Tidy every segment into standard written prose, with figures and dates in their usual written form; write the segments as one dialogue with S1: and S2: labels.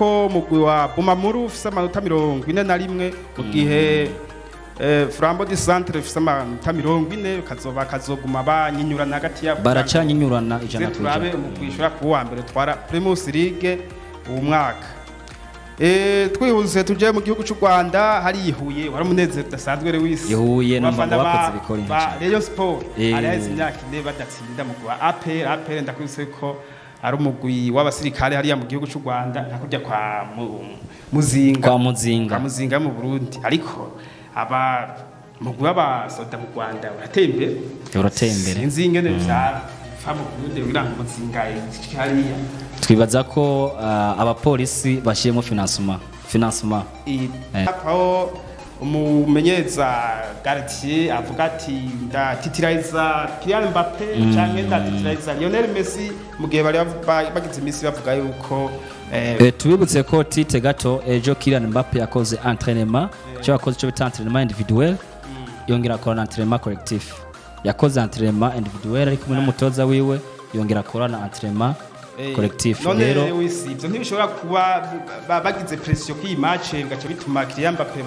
S1: yuko mugwi wa Bumamuru ufise amanota 41, mu gihe Flambeau du Centre ufise amanota 40, kazoba kazoguma banyinyurana hagati yabo.
S2: Baracanyinyurana ijana
S1: Tuze
S2: ku
S1: turabe
S2: ijana.
S1: umugwi ushobora kuba uwa mbere utwara Primus League uwu mwaka. Twihuse tuje mu gihugu cy'u Rwanda, hari Huye wari umunezero udasanzwe Lewis.
S2: I Huye numva
S1: Abafana
S2: ngo bakoze ibikora
S1: ba
S2: intoki.
S1: Rayon Sport hari haheze imyaka 4 badatsinda mu gwa APR. APR ndakwibutse ko ari umugwi w'abasirikare hariya mu gihugu cy'u Rwanda, nka kurya kwa Muzinga.
S2: Kwa Muzinga.
S1: Kwa Muzinga mu Burundi, ariko aba mugwi w'abasoda mu Rwanda urateye imbere.
S2: Urateye imbere.
S1: Sinzi ingene vyapfa mu Burundi kugira ngo Muzinga ishike hariya.
S2: Twibaza ko abapolisi bashyiremo financement.
S1: Aho umumenyereza Galtier avuga ati ndatitiriza Kylian Mbappe canke ndatitiriza Lionel Messi, mu gihe bari bagize iminsi bavuga yuko
S2: Tubibutse ko tite gato ejo Kylian Mbappe yakoze entraînement, cyo yakoze cyo bita entraînement individuel, yongera akora na entraînement collectif. Yakoze entraînement individuel ari kumwe n'umutoza wiwe, yongera akora na entraînement collectif.
S1: None
S2: rero
S1: Lewis, ivyo ntibishobora kuba bagize pression k'iyi match bigaca bituma Kylian Mbappe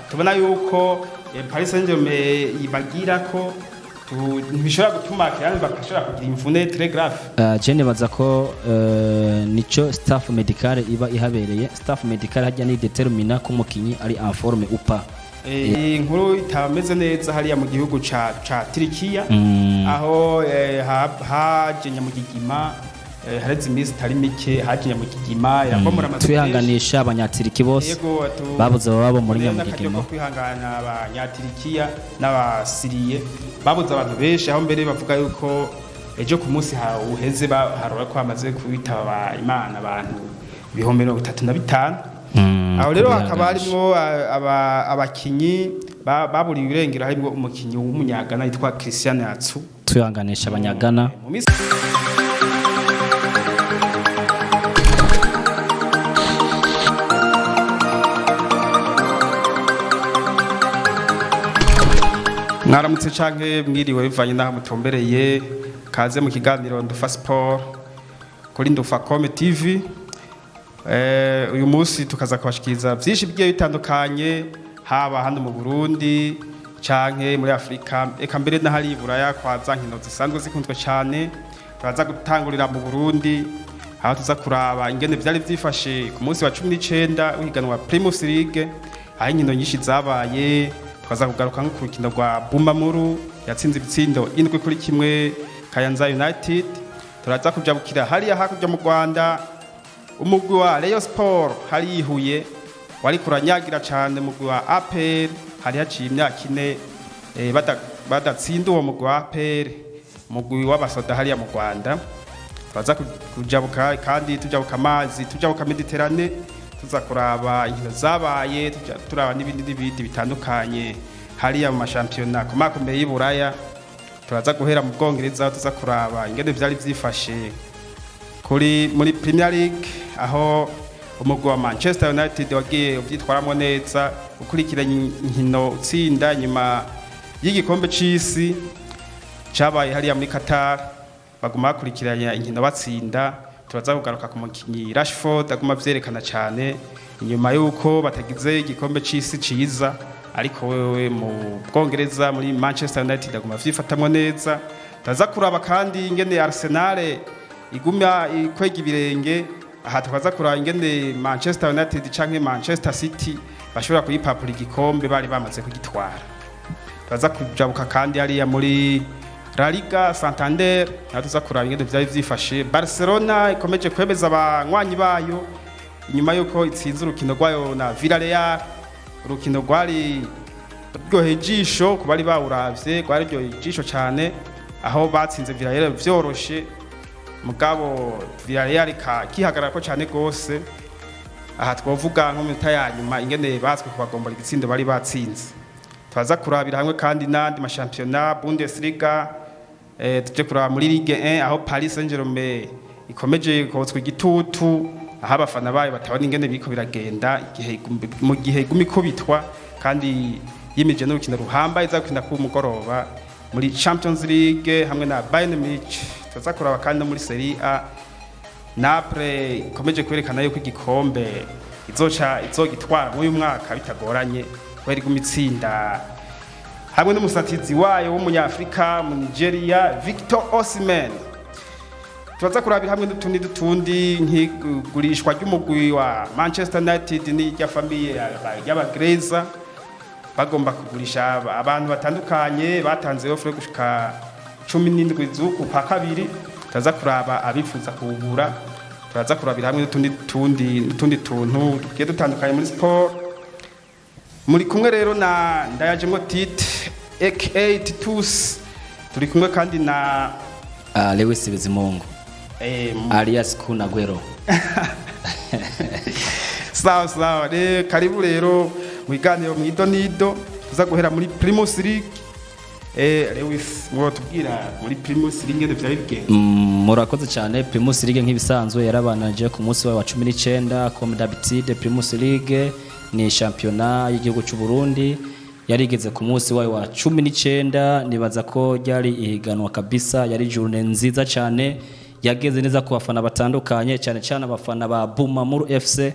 S1: tubona yuko Paris Saint-Germain ibagira ko ntibishobora gutuma Kylian Mbappe ashobora kugira imvune très grave?
S2: Je nibaza ko nico staff médical iba ihabereye. Staff médical hajya ni détermina ko umukinyi ari en forme ou pas.
S1: Inkuru itameze neza hariya mu gihugu ca Turikiya, aho haje nyamugigima, hareze iminsi itari mike haje nyamugigima irabomora amazu menshi.
S2: Twihanganisha abanyatiriki bose
S1: Yego,
S2: babuze ababo muri
S1: rero n'akaryo
S2: nyamugigima.
S1: ko kwihangana abanyatirikiya n'abasiriye babuze abantu benshi, aho mbere bavuga yuko ejo ku munsi uheze harora ko hamaze kwitaba Imana abantu 35,000. Aho rero hakaba harimwo abakinyi baburiwe irengero, harimwo umukinyi w'umunyagana yitwa Christian Atsu.
S2: Twihanganisha abanyagana.
S1: Mu minsi mwaramutse canke mwiriwe bivanye n'aho mutumbereye, kaze mu kiganiro Ndufa Sport kuri Ndufa Com TV. Uyu munsi tukaza kubashikiriza vyinshi bigiye bitandukanye, haba hano mu Burundi canke muri Afrika, eka mbere n'ahari i Buraya kwa za nkino zisanzwe zikunzwe cane. Turaza gutangurira mu Burundi, aho tuza kuraba ingene vyari vyifashe ku munsi wa 19 w'ihiganwa Primus League, aho inkino nyinshi zabaye. Tukaza kugaruka nko ku rukino rwa Bumamuru yatsinze ibitsindo 7-1 Kayanza United. Turaza kujabukira hariya hakurya mu Rwanda, umugwi wa Rayon Sport hariya i Huye wari kuranyagira cane umugwi wa APR. Hari haciye imyaka 4 badatsinda uwo mugwi wa APR, umugwi w'abasoda hariya mu Rwanda. Turaza kujabuka kandi tujabuka amazi, tujabuka Mediterane, tuza kuraba inkino zabaye, turaba n'ibindi n'ibindi bitandukanye hariya mu mashampiyona akomakomeye y'i Buraya. Turaza guhera mu Bwongereza, aho tuza kuraba ingene vyari vyifashe kuri muri Premier League, aho umugwi wa Manchester United wagiye uvyitwaramwo neza ukurikiranye inkino utsinda nyuma y'igikombe c'isi cabaye hariya muri Qatar, baguma bakurikiranya inkino batsinda. Turaza kugaruka ku mukinyi Rashford aguma avyerekana cane inyuma yuko batagize igikombe c'isi ciza, ariko wewe mu Bwongereza muri Manchester United aguma avyifatamwo neza. Turaza kuraba kandi ingene Arsenal iguma ikwega ibirenge. Aha tukaza kuraba ingene Manchester United canke Manchester City bashobora kuyipapura igikombe bari bamaze kugitwara. Turaza kujabuka kandi hariya muri La Liga Santander, naho tuza kuraba ingene vyari vyifashe. Barcelona ikomeje kwemeza abanywanyi bayo inyuma yuko itsinze urukino rwayo na Villarreal, urukino rwari ruryoheye ijisho ku bari bawuravye, rwari ruryoheye ijisho cane, aho batsinze Villarreal vyoroshe, mugabo Villarreal ikihagararako cane gose. Aha twovuga nko mu minota ya nyuma ingene batswe kubagombora igitsindo bari batsinze. Turaza kurabira hamwe kandi n'andi mashampiyona, Bundesliga, tuje kuraba muri Ligue 1, aho Paris Saint-Germain ikomeje kotswa igitutu, aho abafana bayo batabona ingene biriko biragenda igihe mu gihe iguma ikubitwa, kandi yimije n'urukino ruhambaye iza gukina ku mugoroba muri Champions League hamwe na Bayern Munich. Turaza kuraba kandi no muri Serie A. Naples ikomeje kwerekana yuko igikombe izoca izogitwara muri uyu mwaka bitagoranye, kubera iguma itsinda hamwe n'umusatizi wayo w'umunyafrika mu Nigeria, Victor Osimhen. Turaza kurabira hamwe n'utundi dutundi nk'igurishwa ry'umugwi wa Manchester United n'irya famille y'aba Glazer, bagomba kugurisha abantu batandukanye, batanze offre yo gushika 17 z'uku kwa kabiri. Turaza kuraba abifuza kuwugura. Turaza kurabira hamwe n'utundi tundi n'utundi tuntu tugiye dutandukanye muri sport. Muri kumwe rero na Ndayajemwo Tite aka Titus, turi kumwe kandi na
S2: Lewis Bizimungu alias Kun Agüero.
S1: Sawa sawa. Karibu rero mu biganiro mu idonido. Tuza guhera muri Primus League. Lewis, mwotubwira muri Primus League ngene vyari bigenze?
S2: Murakoze cyane. Primus League nk'ibisanzwe yarabananje ku munsi wayo wa 19. Comme d'habitude, Primus League ni shampiyona y'igihugu cy'u Burundi, yarigeze ku munsi wayo wa 19. Nibaza ko ryari ihiganwa kabisa, yari journée nziza cyane, yageze neza ku bafana batandukanye, cyane cyane abafana ba Bumamuru FC,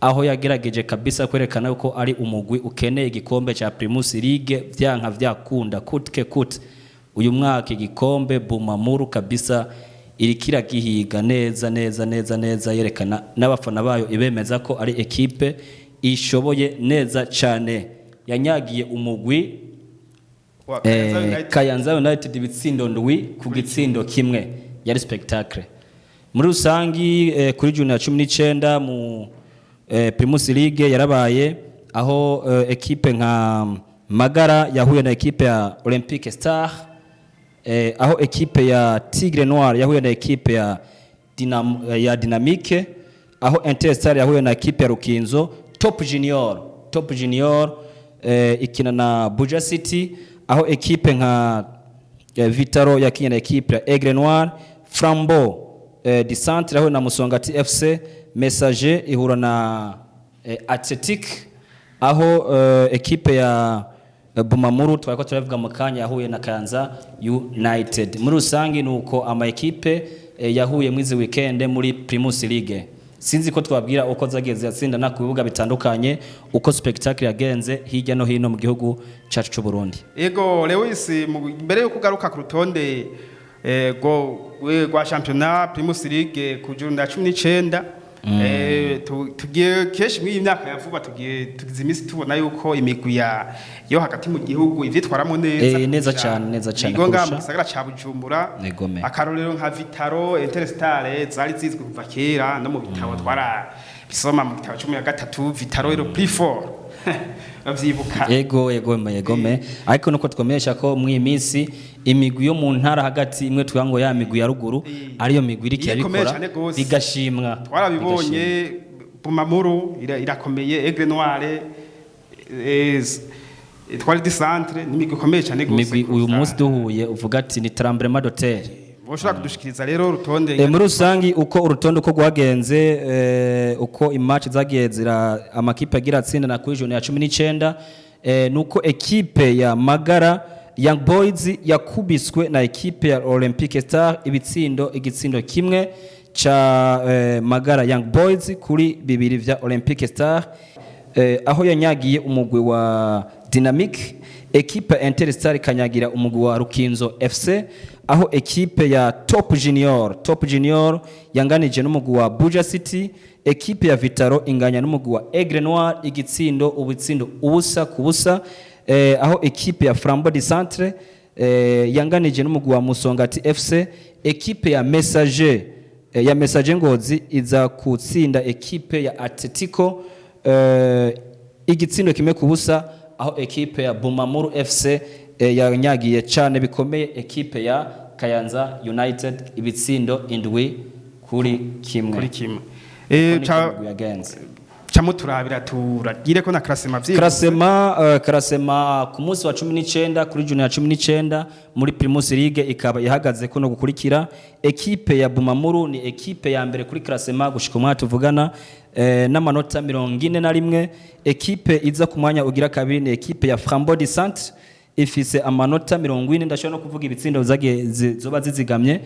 S2: aho yagerageje kabisa kwerekana yuko ari umugwi ukeneye igikombe cya Primus League vyanka vyakunda, kutke kut. Uyu mwaka igikombe Bumamuru kabisa irikira gihiga neza neza neza neza, yerekana n'abafana bayo, ibemeza ko ari ekipe ishoboye neza cyane. Yanyagiye umugwi
S1: wa Kayanza United.
S2: Kayanza United ibitsindo 7 ku gitsindo kimwe. Yari spectacle muri rusangi. Kuri journée ya 19 mu Primus League yarabaye, aho ekipe nka Magara yahuye na ekipe ya Olympique Star, aho ekipe ya Tigre Noir yahuye na ekipe ya Dynamique, aho Interstar yahuye na ekipe ya Rukinzo. Top Junior ikina na Buja City, aho ekipe nka Vitaro yakinye na ekipe ya Aigle Noir. Flambeau du Centre yahuye na Musongati FC. Messager ihura na Athletic, aho ekipe ya Bumamuru twari ko turavuga mu kanya yahuye na Kayanza United. Muri rusange ni uko ama ekipe yahuye muri izi weekend muri Primus League. Sinzi ko twabwira uko zagiye ziratsinda ku bibuga bitandukanye, uko spectacle yagenze hirya no hino mu gihugu cyacu cy'u Burundi.
S1: Ego Lewis, mbere yuko ugaruka ku rutonde rwa shampiyona Primus League ku journée ya 19, tugiye kenshi muri iyi myaka ya vuba, tugiye tugize iminsi tubona yuko imigwi yo hagati mu gihugu ivyitwaramo neza.
S2: Neza
S1: kurusha
S2: cane, neza cane
S1: ibigo ngaha mu
S2: kurusha.
S1: gisagara ca Bujumbura.
S2: Egome.
S1: Akarorero nka Vitaro, Interstar zari zizwi kuva kera, no mu bitabo twara bisoma, mu gitabo 13, Vitaro rero plus fort, bavyibuka.
S2: Ego, ego, ariko nuko twamenyesha ko mu iyi minsi imigwi yo mu ntara hagati imwe tuvuga ngo ya migwi ya ruguru ariyo migwi iriko
S1: Ikomeye
S2: irabikora
S1: cane gose.
S2: bigashimwa.
S1: Twarabibonye, Bumamuru irakomeye, Aigle Noire, Etoile du Centre, n'imigwi ikomeye cyane gose.
S2: Imigwi uyu munsi duhuye uvuga ati ni tremblement de terre.
S1: Boshobora kudushikiriza rero urutonde?
S2: Muri rusangi uko urutonde uko rwagenze, uko i match zagiye zira, amakipe agira atsinda na kuri journée ya 19, nuko ekipe ya Magara Young Boys yakubiswe na ekipe ya Olympique Star ibitsindo igitsindo kimwe ca Magara Young Boys kuri bibiri vya Olympique Star, aho yanyagiye umugwi wa Dynamic. Ekipe ya Interstar ikanyagira umugwi wa Rukinzo FC, aho ekipe ya Top Junior yanganije n'umugwi wa Buja City. Ekipe ya Vitaro inganya n'umugwi wa Aigle Noir igitsindo ubutsindo 0 ku 0, aho ekipe ya Flambeau du Centre yanganije n'umugwi wa Musongati FC. Ekipe ya Messager Ngozi iza kutsinda ekipe ya Atletico igitsindo 1-0, aho ekipe ya Bumamuru FC yanyagiye cyane bikomeye ekipe ya Kayanza United ibitsindo 7-1.
S1: Kuri kimwe.
S2: Uko niko imigwi yagenze.
S1: Camo turabira turagire ko na classement vyihuse.
S2: Classement ku munsi wa 19, kuri journée ya 19 muri Primus League, ikaba ihagaze kuno gukurikira: ekipe ya Bumamuru ni ekipe ya mbere kuri classement gushika umwaka tuvugana, n'amanota 41. Ekipe iza ku mwanya ugira kabiri ni ekipe ya Flambeau du Centre, ifise amanota 40. Ndashobora no kuvuga ibitsindo zagiye zoba zizigamye.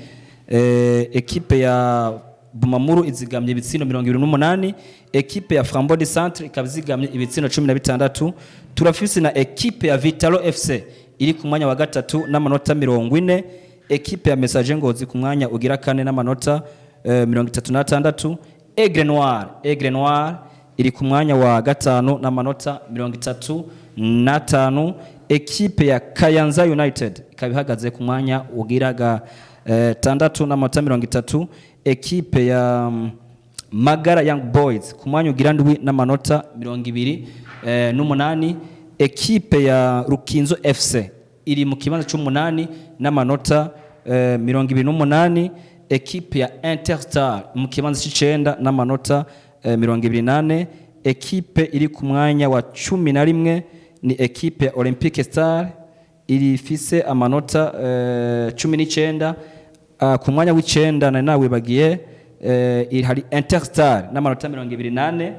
S2: Ekipe ya Bumamuru izigamye ibitsindo 28, ekipe ya Flambeau du Centre ikaba izigamye ibitsindo 16. Turafise na ekipe ya Vitalo FC iri ku mwanya wa gatatu n'amanota 40, ekipe ya Messager Ngozi ku mwanya ugira kane n'amanota 36. Aigle Noir iri ku mwanya wa gatanu n'amanota 35. Ekipe ya Kayanza United ikaba ihagaze ku mwanya ugira gatandatu n'amanota 30. Ekipe ya Magara Young Boys ku mwanya ugira ndwi n'amanota 28. Ekipe ya Rukinzo FC iri mu kibanza c'umunani n'amanota 28. Ekipe ya Interstar mu kibanza c'icenda n'amanota 24. Ekipe iri ku mwanya wa 11 ni ekipe ya Olympique Star, irifise amanota 19. Ku mwanya w'icenda nari nawibagiye, hari Interstar n'amanota 24.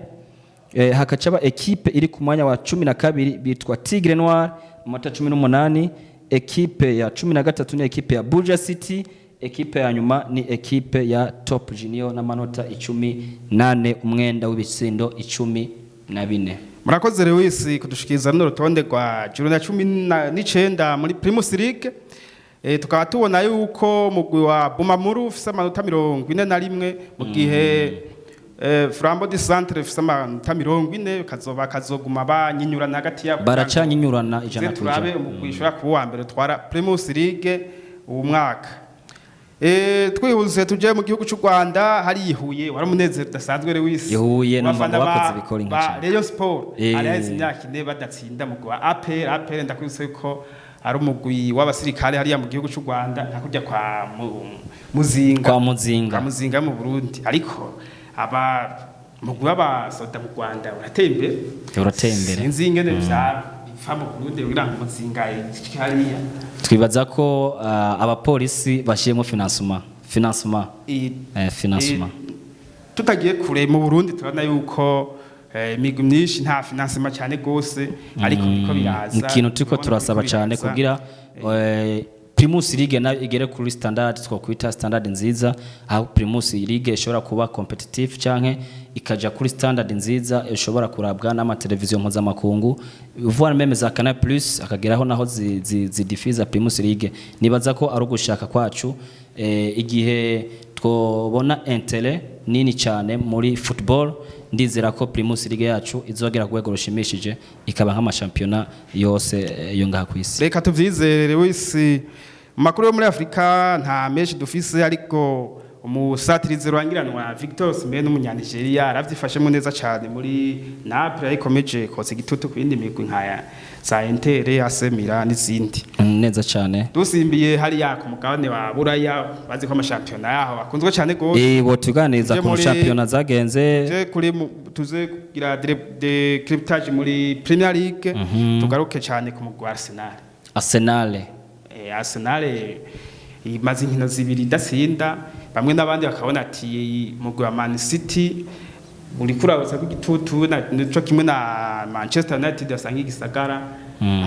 S2: Hakacaba ekipe iri ku mwanya wa 12 bitwa Tigre Noir, amanota 18. Ekipe ya 13 ni ekipe ya Buja City. Ekipe ya nyuma ni ekipe ya Top Junior n'amanota 14, umwenda w'ibitsindo 14.
S1: Murakoze Lewis kudushikiriza runo rutonde rwa journée ya 19 muri Primus League. Tukaba tubona yuko mugwi wa Bumamuru ufise amanota 41, mu gihe Flambeau du Centre ufise amanota 40, kazoba kazoguma banyinyurana hagati yabo.
S2: Baracanyinyurana ijana
S1: Tuze
S2: ku
S1: turabe
S2: ijana.
S1: umugwi ushobora kuba uwa mbere utwara Primus League uwu mwaka. Twihuse tuje mu gihugu cy'u Rwanda, hari Huye wari umunezero udasanzwe, Lewis.
S2: I Huye numva
S1: Abafana
S2: ngo bakoze ibikora inka
S1: ba
S2: cane.
S1: Rayon Sport hari haheze imyaka 4 badatsinda mugwi wa APR. APR ndakwibutsa yuko ari umugwi w'abasirikare hariya mu gihugu cy'u Rwanda, nka kurya kwa Muzinga.
S2: Kwa Muzinga.
S1: Kwa Muzinga mu Burundi, ariko aba mugwi w'abasoda mu Rwanda urateye imbere.
S2: Urateye imbere.
S1: Sinzi ingene vya bipfa mu Burundi kugira ngo Muzinga ishike hariya.
S2: Twibaza ko abapolisi bashyiyemo financement. Financement.
S1: Tutagiye kure, mu Burundi turabona yuko imigwi myinshi nta financement cyane gose, ariko biriko biraza.
S2: Ikintu turiko
S1: Urabona ko
S2: turasaba
S1: biriko
S2: cyane
S1: biraza.
S2: kugira Primus League nayo igere kuri standard twakwita standard nziza, aho Primus League ishobora kuba competitive canke ikaja kuri standard nziza ishobora kurabwa n'amateleviziyo mpuzamakungu, voire même za Canal Plus akageraho naho zidiffusa Primus League. Nibaza ko ari ugushaka kwacu, igihe twobona intérêt nini cyane muri football, ndizera ko Primus League yacu izogera ku rwego rushimishije, ikaba nk'amashampiyona yose yo ngaha ku isi.
S1: Reka tuvyizere, Lewis. Mu makuru yo muri Afurika nta menshi dufise, ariko umusatirizi rurangiranwa Victor Osimhen w'umunyanigeriya aravyifashemo neza cyane muri Naples, ayikomeje kotsa igitutu ku yindi migwi nka za Inter, AC Milan n'izindi.
S2: Neza cyane.
S1: Dusimbiye hariya ku mugabane wa Buraya, bazi ko amashampiyona yaho akunzwe cyane gose.
S2: Botuganiriza
S1: Tuje
S2: ku shampiyona zagenze.
S1: Tuze kuri tuze kugira décryptage muri Premier League, tugaruke cyane ku mugwi wa Arsenal.
S2: Arsenal.
S1: Arsenal imaze inkino zibiri idatsinda, bamwe n'abandi bakabona ati mugwi wa Man City uri kurabutsa ko igitutu nico kimwe na Manchester United asanga igisagara.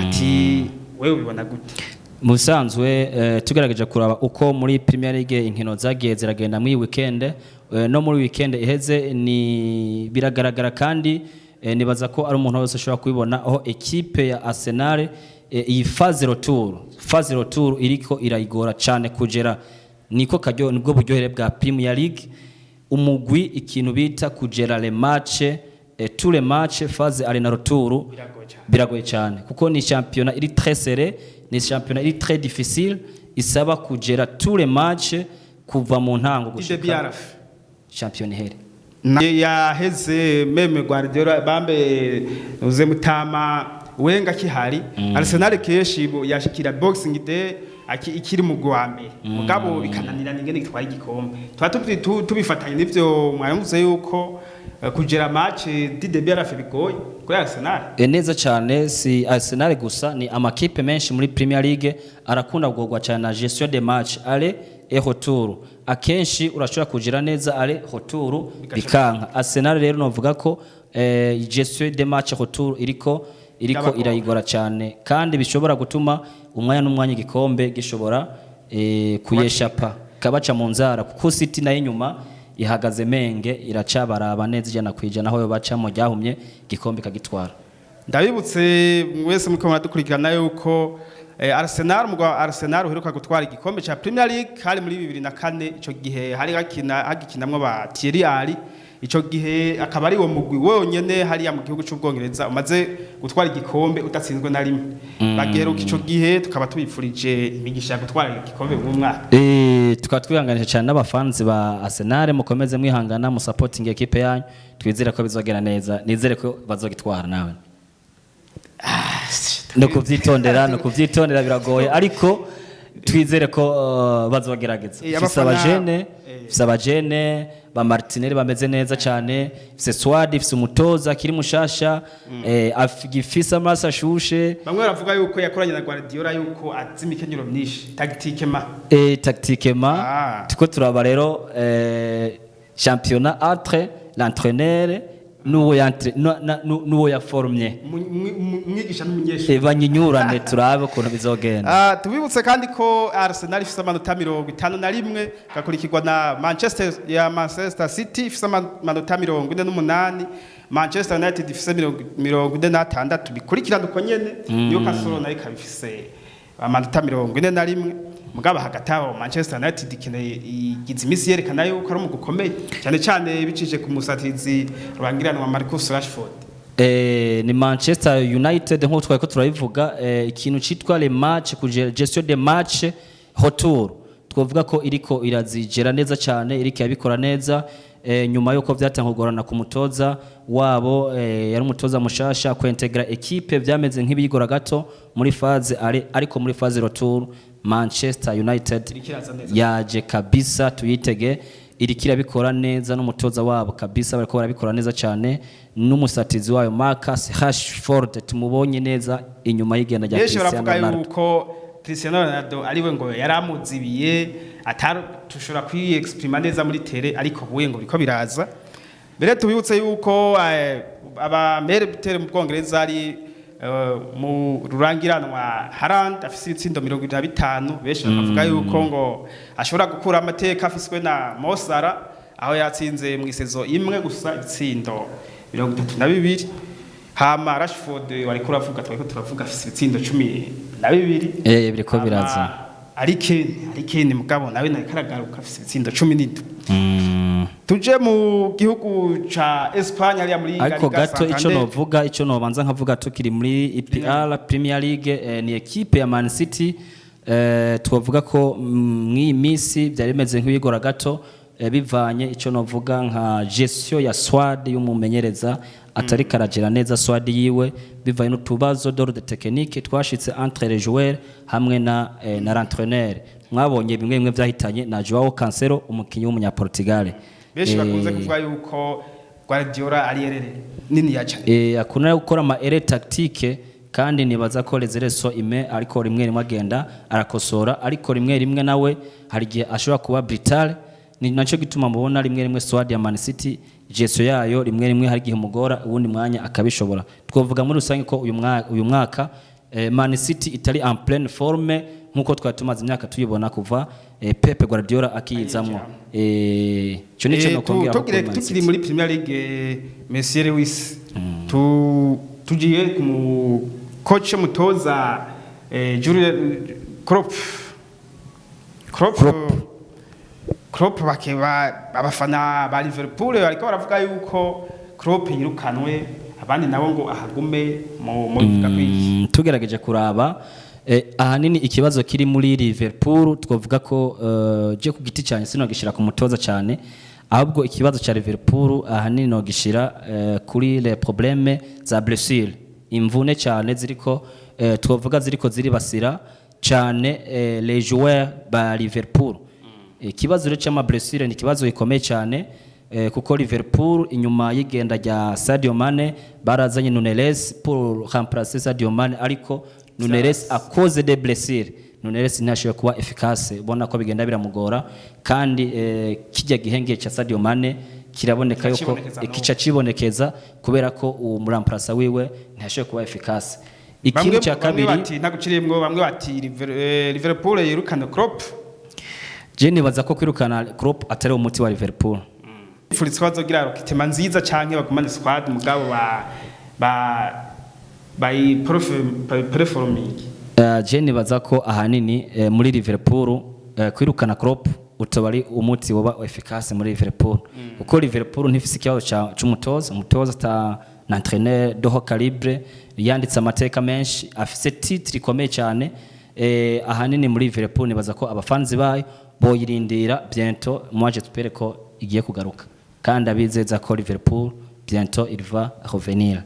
S1: Ati wewe ubibona gute?
S2: Mu bisanzwe, tugerageje kuraba uko muri Premier League inkino zagiye ziragenda muri iyi weekend, no muri weekend iheze, ni biragaragara kandi nibaza ko ari umuntu wese ashobora kubibona aho ekipe ya Arsenal iyi phase retour iriko irayigora cyane kugera. Niko karyo, nibwo buryohere bwa Premier League. Umugwi ikintu bita kugera les match, tous les matchs phase aller na retour,
S1: Biragoye cyane.
S2: Biragoye cyane kuko ni championnat iri très serré, ni championnat iri très difficile, isaba kugera tous les matchs kuva mu ntango gushika
S1: DBRF
S2: championnat ihere.
S1: Yaheze même Guardiola bambe uze mutama wenga kihari, Arsenal keshi yashikira Boxing Day ikiri mu gwa mbere, mugabo bikananirana ingene gitwaye igikombe. Tuba tubifatanye n'ivyo mwavuze yuko kugera match DDBRF bigoye kuri Arsenal.
S2: Neza cyane. Si Arsenal gusa, ni amakipe menshi muri Premier League arakunda kugorwa cyane na gestion de match aller et retour. Akenshi urashobora kugira neza aller retour, bikanka. Arsenal rero novuga ko gestion de match retour iriko
S1: Irabagora.
S2: irayigora cyane, kandi bishobora gutuma umwanya n'umwanya igikombe gishobora kuyeshapa kabaca mu nzara, kuko City nayo inyuma Ihagaze menge, iracabaraba neza 100%, aho yo baca mu ryahumye igikombe ikagitwara.
S1: Ndabibutse mwese muriko muradukurikirana yuko Arsenal, umugwi wa Arsenal uheruka gutwara igikombe ca Premier League hari muri 2004. Ico gihe hari hakina hagikinamwo ba Thierry Henry. Ico gihe akaba ari wo mugwi wonyene hariya mu gihugu c'Ubwongereza umaze gutwara igikombe udatsinzwe na rimwe. Bagiheruka ico gihe. Tukaba tubifurije imigisha ya gutwara igikombe mu mwaka.
S2: Tukaba twihanganisha cyane n'abafanzi ba Arsenal. Mukomeze mwihangana, mu supporting equipe yanyu. Twizere ko bizogera neza, nizere ko bazogitwara. Nawe no kuvyitondera biragoye, ariko twizere ko bazogerageza. Ifise abajene, ifise abajene ba Martinelli bameze neza cyane, ifise squad, ifise umutoza akiri mushasha, gifise amaraso ashushe.
S1: Bamwe baravuga yuko yakoranye na Guardiola, yuko azi imikenyero myinshi, tactique ma.
S2: Tactique ma. Tuko turaba rero championnat entre l'entraîneur n'uwo n'uwo yaformye.
S1: Umwigisha n'umunyeshuri.
S2: Banyinyurane, turabe ukuntu bizogenda.
S1: Tubibutse kandi ko Arsenal ifise amanota 51, igakurikirwa na Manchester ya Manchester City ifise amanota 48, Manchester United ifise 46, bikurikirana uko nyene. Newcastle nayo ikaba ifise amanota 41. Mugabo hagati aho Manchester United ikeneye, igize iminsi yerekana yuko ari umugwi ukomeye cyane cyane bicije ku musatirizi rurangiranwa Marcus Rashford.
S2: Ni Manchester United, nk'uko twari ko turabivuga, ikintu citwa le match ku gestion de match retour, twavuga ko iriko irazigera neza cyane, iriko irabikora neza, nyuma yuko byatanga kugorana ku mutoza wabo, yari umutoza mushasha, kwintegra equipe byameze nk'ibigora gato muri phase aller, ariko muri phase retour Manchester United
S1: Iriko iraza neza.
S2: yaje kabisa, tuyitege, iriko irabikora neza n'umutoza wabo kabisa, bariko barabikora neza cyane, n'umusatizi wayo Marcus Rashford tumubonye neza inyuma y'igenda rya
S1: Benshi
S2: Cristiano
S1: baravuga
S2: Ronaldo.
S1: yuko Cristiano Ronaldo ariwe ngo yaramuzibiye, atari tushobora kwiexprima neza muri terrain, ariko buye ngo biko biraza. Mbere tubibutse yuko aba meilleur buteur mu Bwongereza ari mu rurangiranwa Haaland, afise ibitsindo 75. Benshi bakavuga yuko ngo ashobora gukura amateka afiswe na Mo Salah, aho yatsinze mu isezo imwe gusa ibitsindo 32. Hama Rashford wariko uravuga, twariko turavuga, afise ibitsindo 12.
S2: Biriko biraza.
S1: Ari Kane mugabo nawe nariko aragaruka, afise ibitsindo 17. Tuje mu gihugu ca Espagne, hariya muri La
S2: Ariko
S1: Liga
S2: gato icyo
S1: Santander.
S2: novuga, icyo nobanza nkavuga tukiri muri EPL, Premier League, ni equipe ya Man City. Twavuga ko mw'iyi minsi byari bimeze nk'ibigora gato, bivanye icyo novuga nka gestion ya squad y'umumenyereza, atari karagera neza squad yiwe, bivanye n'utubazo d'ordre technique twashitse entre les joueurs hamwe na l'entraîneur. Mwabonye bimwe bimwe byahitanye na Joao Cancelo, umukinyi w'umunyaportugal.
S1: Benshi bakunze kuvuga yuko Guardiola ari erreur nini ya cyane.
S2: Akunda gukora ama erreur tactique, kandi nibaza ko les erreurs sont humaines, ariko rimwe rimwe agenda arakosora, ariko rimwe rimwe nawe hari igihe ashobora kuba brutal. Ni naco gituma mubona rimwe rimwe squad ya Man City, gestion yayo, rimwe rimwe hari igihe mugora, uwundi mwanya akabishobora. Twavuga muri rusange ko uyu mwaka Man City itari en pleine forme nkuko twari tumaze imyaka tuyibona kuva Pep Guardiola akiyizamwo. Ico nico nokongera ko
S1: Tugire
S2: kuri Man
S1: tukiri
S2: City.
S1: muri Premier League, Monsieur Lewis, tugiye ku mu coach, mutoza Jurgen Klopp. Klopp bakeba abafana ba Liverpool bariko baravuga yuko Klopp yirukanwe, abandi nabo ngo ahagume. Mu bivuga kwiki?
S2: Tugerageje kuraba, ahanini ikibazo kiri muri Liverpool, twavuga ko je ku giti cyane sinogishira ku mutoza cyane, ahubwo ikibazo cya Liverpool ahanini nogishira kuri les problèmes za blessure, imvune cyane ziriko, twavuga ziriko ziribasira cyane les joueurs ba Liverpool. Ikibazo rero cy'ama blessure ni ikibazo gikomeye cyane, kuko Liverpool inyuma y'igenda rya Sadio Mane barazanye Nunez pour remplacer Sadio Mane, ariko Nunez à cause des blessures, Nunez ntashobora kuba efficace, ubona ko bigenda biramugora. Kandi kijya gihenge cya Sadio Mane kiraboneka yuko
S1: Kicibonekeza n'ubu.
S2: Kica cibonekeza kubera ko uwo muramplasa wiwe ntashobora kuba efficace. Ikindi
S1: Bamwe
S2: cya
S1: bamwe
S2: kabiri,
S1: bati ntaguciriyemwo, bamwe bati Liverpool yirukane Klopp.
S2: Je nibaza ko kwirukana Klopp atari umuti wa Liverpool.
S1: Bipfuritse ko bazogira recrutement nziza canke bagumane squad, mugabo ba bayi performing.
S2: Je nibaza ko ahanini muri Liverpool kwirukana Klopp utoba ari umuti woba efficace muri Liverpool, kuko Liverpool ntifise ikibazo c'umutoza. Umutoza ata na entraîneur de haut calibre, yanditse amateka menshi, afise titre ikomeye cyane. Ahanini muri Liverpool nibaza ko abafanzi bayo boyirindira. Bientôt, moi j'espère ko igiye kugaruka, kandi abizeza ko Liverpool bientôt il va revenir.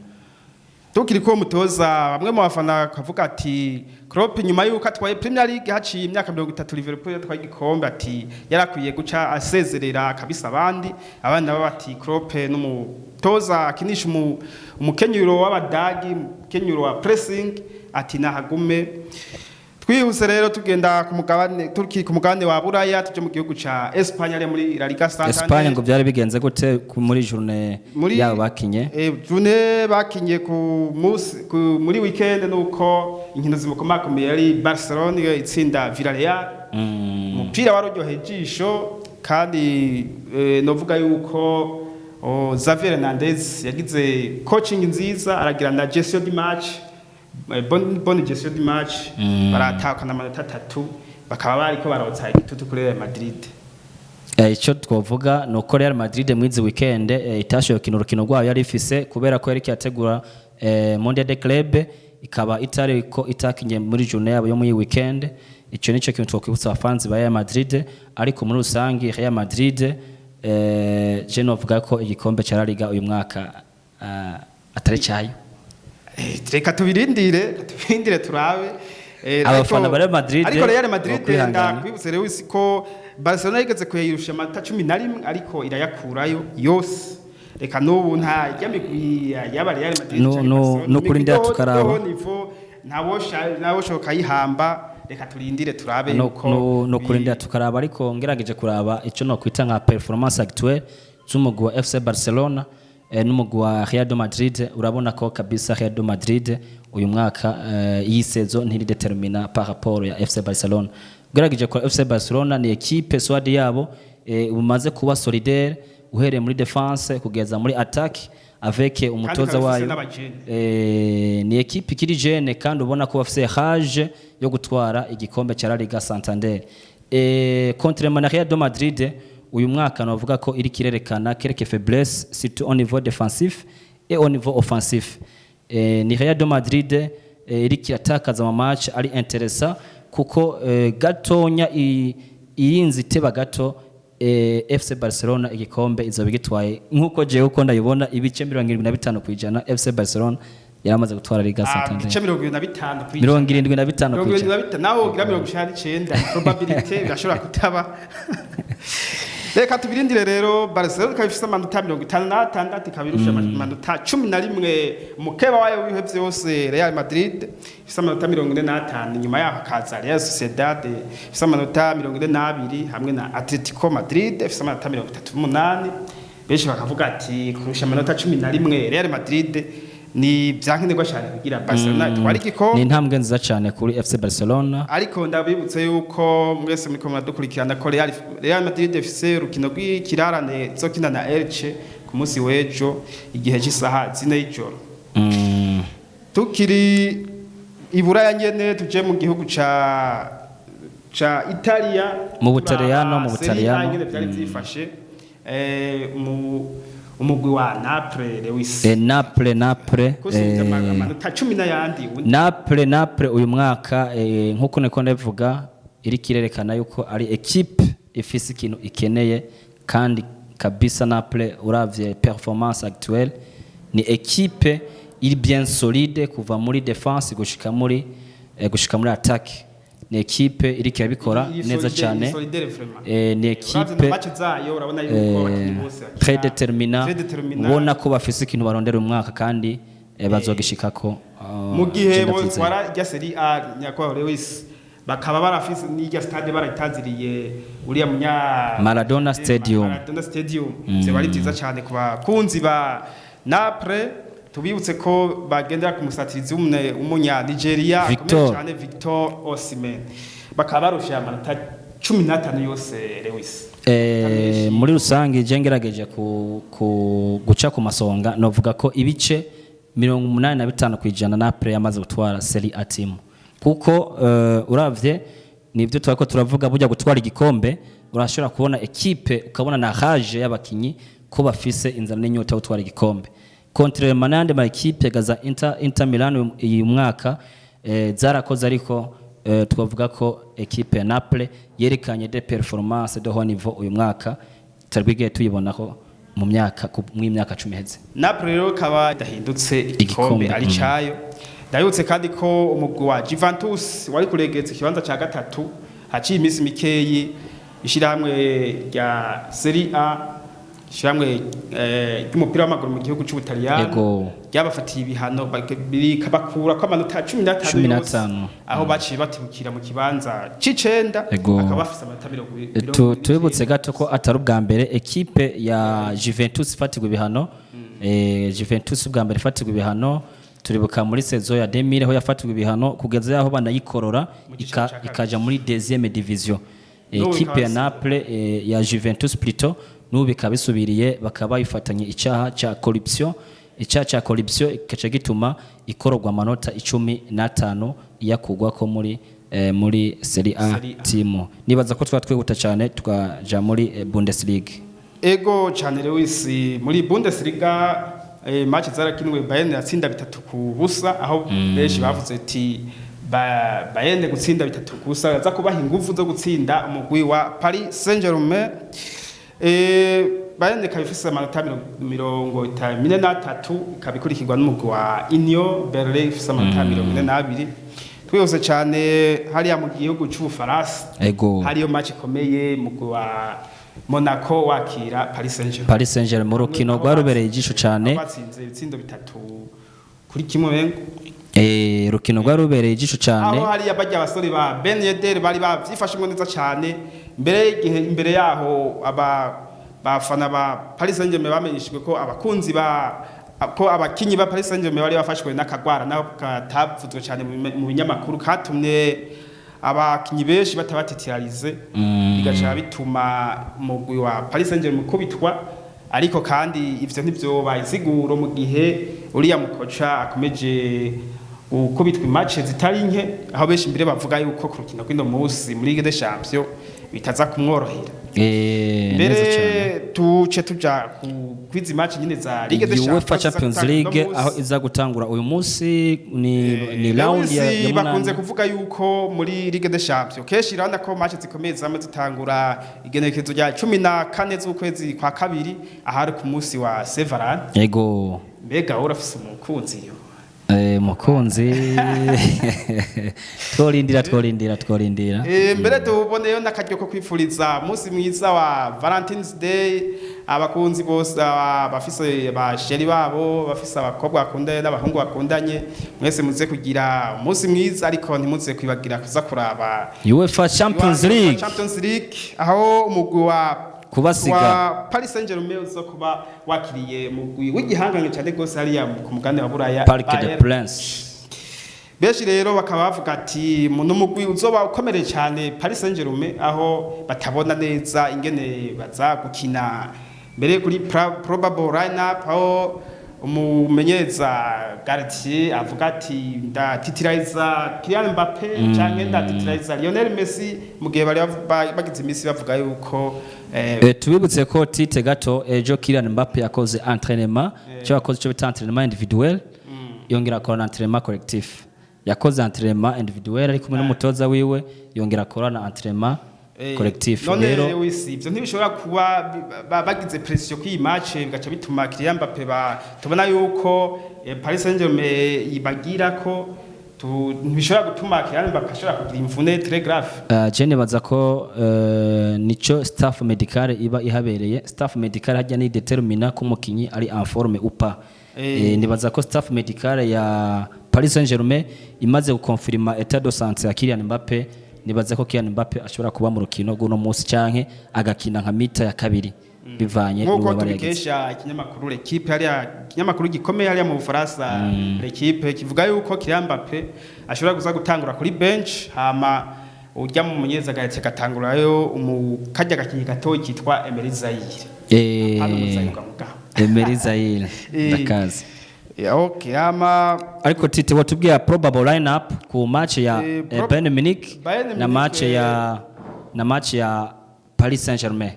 S1: Tukiri ko mutoza, bamwe mu bafana kavuga ati Klopp, nyuma yuko atwaye Premier League haciye imyaka 30 Liverpool yatwaye igikombe, ati yarakwiye guca asezerera kabisa abandi. Abandi nabo bati Klopp n'umutoza akinisha umukenyuro w'abadagi, umukenyuro wa pressing, ati nahagume. Twihuse rero, tugenda ku mugabane, tukiri ku mugabane wa Buraya, tuje mu gihugu ca Espagne, ari muri La Liga Santander.
S2: Espagne ngo byari bigenze gute muri journée yabo bakinye?
S1: Journée bakinye ku munsi muri weekend, nuko inkino zimukomakomeye yari Barcelona itsinda Villarreal. Umupira waruryoheye ijisho, kandi novuga yuko Xavi Hernandez yagize coaching nziza, aragira na gestion du match, bonne gestion du match. Baratakana amanota 3, bakaba bariko barotsa igitutu kuri Real Madrid.
S2: Icyo twavuga ni uko Real Madrid muri izi weekend itashoboye gukina urukino rwayo yari ifise, kubera ko yari yategura Mondial de Club, ikaba itari ko itakinye muri journée yabo yo muri iyi weekend. Icyo nicyo kintu twakwibutsa abafanzi ba Real Madrid. Ariko muri rusange Real Madrid, je novuga ko igikombe cya La Liga uyu mwaka atari cyayo.
S1: Reka tubirindire turabe.
S2: Abafana ba Real Madrid
S1: ariko Real Madrid
S2: bokwihangana.
S1: Ndakwibutse rero ko Barcelona yigeze kuyirusha amanota 11, ariko irayakurayo yose. Reka n'ubu nta ryamigwi yaba Real Madrid canke Barcelona,
S2: No kurindira
S1: imigwi
S2: tukaraba.
S1: do niveau, ntawoshoka yihamba. Reka turindire turabe
S2: No,
S1: yuko
S2: no kurindira tukaraba. Ariko ngerageje kuraba icyo nokwita nka performance actuelle z'umugwi wa FC Barcelona n'umugwi wa Real de Madrid, urabona ko kabisa Real de Madrid uyu mwaka, iyi saison ntiri déterminée par rapport ya FC Barcelona. Ugerageje kwa FC Barcelona, ni équipe squad yabo umaze kuba solidaire, uhereye muri défense kugeza muri attaque, avec umutoza
S1: ikaba ifise
S2: wayo.
S1: n'abajene.
S2: Ni équipe ikiri jeune, kandi ubona ko bafise rage yo gutwara igikombe cya La Liga Santander. Contrairement na Real de Madrid, uyu mwaka navuga ko iri kirerekana quelques faiblesses, surtout au niveau défensif et au niveau offensif. Ni Real de Madrid iri kiratakaza ama match ari intéressant, kuko gatonya iyinzi iteba gato, FC Barcelona igikombe izoba igitwaye. Nkuko jewe uko ndayibona, ibice 75% FC Barcelona yaramaze gutwara Liga Santander.
S1: Ibice 75 kw'ijana.
S2: 75
S1: 75
S2: kw'ijana.
S1: Nawe wogira 99, probabilité birashobora kutaba. Reka tubirindire rero. Barcelona ikaba ifise amanota 56, ikaba irusha amanota 11 mukeba wayo w'ibihe vyose Real Madrid, ifise amanota 45. Inyuma yaho hakaza Real Sociedad ifise amanota 42, hamwe na Atletico Madrid ifise amanota 38. Benshi bakavuga ati kurusha amanota 11 Real Madrid ni vyankenerwa cyane kugira Barcelona itware igikombe.
S2: Ni intambwe nziza cyane kuri FC Barcelona.
S1: Ariko ndabibutse yuko mwese muriko muradukurikirana ko Real Madrid ifise urukino rw'ikirarane izokina na Elche ku munsi w'ejo igihe cy'isaha 4 y'ijoro. Tukiri i Buraya nyene, tuje mu gihugu ca Italia.
S2: Mu Butaliyano, mu
S1: Turaba Serie A
S2: Butaliyano.
S1: ingene vyari vyifashe. Mu umugwi wa Naples, Lewis,
S2: Naples
S1: kusubiza amanota 10 n'ayandi
S2: Naples uyu mwaka, nkuko niko ndabivuga, iri kirerekana yuko ari équipe ifise ikintu ikeneye. Kandi kabisa Naples, uravye performance actuelle, ni équipe iri bien solide kuva muri défense gushika muri attaque. Ni équipe iri kirabikora
S1: Iri
S2: neza cyane.
S1: Iri solidaire vraiment.
S2: Ni
S1: Uravye
S2: équipe
S1: match zayo, urabona yuko abakinyi bose bakina
S2: très déterminant,
S1: très déterminant.
S2: Ubona ko bafise ikintu barondera uyu mwaka, kandi bazogishikako.
S1: Mu gihe
S2: Je ndavyizeye.
S1: botwara irya Serie A, nyakubahwa Lewis, bakaba barafise n'irya stade barayitaziriye uriya munya
S2: Maradona Stadium.
S1: Maradona Stadium. Ivyo bari byiza cyane ku bakunzi ba Naples. Tubibutse ko bagendera ku musatirizi w'umunya Nigeria akomeye
S2: Victor.
S1: cyane, Victor Osimhen, bakaba barusha amanota 15 yose, Lewis.
S2: Muri rusange je ngerageje ku guca ku masonga, novuga ko ibice 85% Naples yamaze gutwara Serie A team, kuko uravye nibyo twariko turavuga, burya gutwara igikombe urashobora kubona ekipe, ukabona na rage y'abakinyi ko bafise inzara n'inyota yo gutwara igikombe, contrairement n'ayandi ma ekipe gaza Inter Milan uyu mwaka zarakoze, ariko twavuga ko ekipe ya Naples yerekanye des performances de haut niveau uyu mwaka tutarwigiye tuyibonaho mu myaka mw'imyaka 10 iheze.
S1: Naples rero kaba idahindutse igikombe
S2: Igikombe,
S1: ari cayo. Ndabibutse kandi ko umugwi wa Juventus wari kuregetse ikibanza ca gatatu, haciye iminsi mikeyi ishirahamwe rya Serie A, ishirahamwe ry'umupira w'amaguru mu gihugu c'Ubutaliyano, ryabafatiye ibihano, bikabakura ko amanota 15
S2: 15.
S1: yose, aho baciye batibukira mu kibanza c'icenda, akaba bafise amanota mirongo mirongo
S2: Tubibutse gato ko atari ubwa mbere ekipe ya Juventus ifatirwa ibihano. Juventus ubwa mbere ifatirwa ibihano, turibuka muri saison ya 2000 aho yafatirwa ibihano kugeza yaho banayikorora
S1: Mu giciro ca kabiri.
S2: ikaja muri deuxième division.
S1: N'ubu
S2: Ekipe ya
S1: bikaba
S2: Naples, ya Juventus plutôt, n'ubu bikaba bisubiriye, bakaba bayifatanye icyaha ca corruption. Icyaha ca corruption kikaca gituma ikororwa amanota 15 iyakugwako muri Serie A
S1: Serie A.
S2: team. Nibaza ko twaba twihuta cyane tukaja muri Bundesliga.
S1: Ego cyane, Lewis. Muri Bundesliga match zarakinwe, Bayern yatsinda 3-0, aho benshi bavuze ati Bayern gutsinda 3-0 yaza kubaha ingufu zo gutsinda umugwi wa Paris Saint-Germain. Bayern ikaba ifise amanota 53, ikaba ikurikirwa n'umugwi wa Union Berlin ifise amanota 42. Twihuse cyane, hariya mu gihugu c'Ubufaransa hariyo match ikomeye, mugwi wa Monaco wakira Paris Saint-Germain.
S2: Paris Saint-Germain, urukino rwarubereye ijisho cyane.
S1: Aho batsinze ibitsindo 3-1 mengo.
S2: Urukino rwarubereye ijisho cyane.
S1: Aho hariya barya abasore ba Ben Yedder bari bavyifashemwo neza cyane mbere y'igihe. Imbere yaho aba bafana ba Paris Saint-Germain bamenyeshejwe ko abakunzi ba ko abakinyi ba Paris Saint-Germain bari bafashwe n'akagwara, naho katavuzwe cyane mu binyamakuru, katumye abakinyi benshi batabatitirize, bigaca bituma umugwi wa Paris Saint-Germain ukubitwa. Ariko kandi ivyo ntivyoba insiguro mu gihe uriya mukoca akomeje gukubitwa imace zitari nke, aho benshi imbere bavuga yuko ku rukino rw'ino munsi muri Ligue des Champions bitaza kumworohera.
S2: Neza cyane.
S1: Mbere tuce tuja ku kwizi match nyine za Ligue des Champions
S2: UEFA
S1: ziza
S2: Champions
S1: gutangura uno
S2: League,
S1: munsi.
S2: aho iza gutangura uyu munsi, ni round ya
S1: Lewis, bakunze
S2: munani.
S1: kuvuga yuko muri Ligue des Champions kenshi urabona ko match zikomeye zama zitangura igenekerezo rya 14 z'ukwezi kwa kabiri, ahari ku munsi wa Saint-Valentin. Mbega wowe urafise umukunzi yo?
S2: Mukunzi, tworindira, tworindira, tworindira.
S1: Mbere tuboneyo n'akaryo ko kwifuriza umunsi mwiza wa Valentine's Day abakunzi bose, bafise ba chéri babo, bafise abakobwa bakundanye n'abahungu bakundanye. Mwese muze kugira umunsi mwiza, ariko ntimuze kwibagira kuza kuraba
S2: UEFA Champions League.
S1: Champions League, aho umugwi wa
S2: Kubasiga.
S1: wa Paris Saint-Germain uza kuba wakiriye umugwi w'igihangange cyane gose hariya ku mugabane wa Buraya,
S2: Parc des
S1: Bayern.
S2: Princes.
S1: Benshi rero bakaba bavuga ati n'umugwi uzoba ukomereye cyane Paris Saint-Germain, aho batabona neza ingene baza gukina. Mbere kuri probable lineup, aho umumenyereza Galtier avuga ati ndatitiriza Kylian Mbappe canke ndatitiriza Lionel Messi, mu gihe bari bagize iminsi bavuga yuko
S2: Tubibutse ko tite gato ejo Kylian Mbappe yakoze entraînement, cyo yakoze cyo bita entraînement individuel, yongera akora na entraînement collectif. Yakoze entraînement individuel ari kumwe n'umutoza wiwe, yongera akora na entraînement collectif.
S1: None
S2: rero
S1: Lewis, ivyo ntibishobora kuba bagize pression kuri iyi match, bigaca bituma Kylian Mbappe ba tubona yuko Paris Saint-Germain ibagira ko ntibishobora gutuma Kylian Mbappe ashobora kugira imvune très grave?
S2: Je nibaza ko nico staff médical iba ihabereye. Staff médical hajya ni determina ko umukinyi ari en forme ou pas. Nibaza ko staff médical ya Paris Saint-Germain imaze gukonfirma état de santé ya Kylian Mbappe, nibaza ko Kylian Mbappe ashobora kuba mu rukino rw'uno munsi canke agakina nka mi-temps ya kabiri, bivanye
S1: Nk'uko
S2: n'ububabare yagize.
S1: tubikesha ikinyamakuru L'Equipe, hariya ikinyamakuru gikomeye hariya mu Bufaransa, L'Equipe kivuga yuko Kylian Mbappe ashobora kuza gutangura kuri bench, hama Ujya mu mumenyereza agahita agatangurayo karya gakinyi gatoyi kitwa Emery Zaire. Hano muzayirwa mugabo.
S2: Emery Zaire, ndakazi.
S1: Okay, ama
S2: Ariko Tite, watubwiye probable lineup ku match ya Bayern Munich
S1: Bayern
S2: na
S1: Munich,
S2: match ya na match ya Paris Saint-Germain.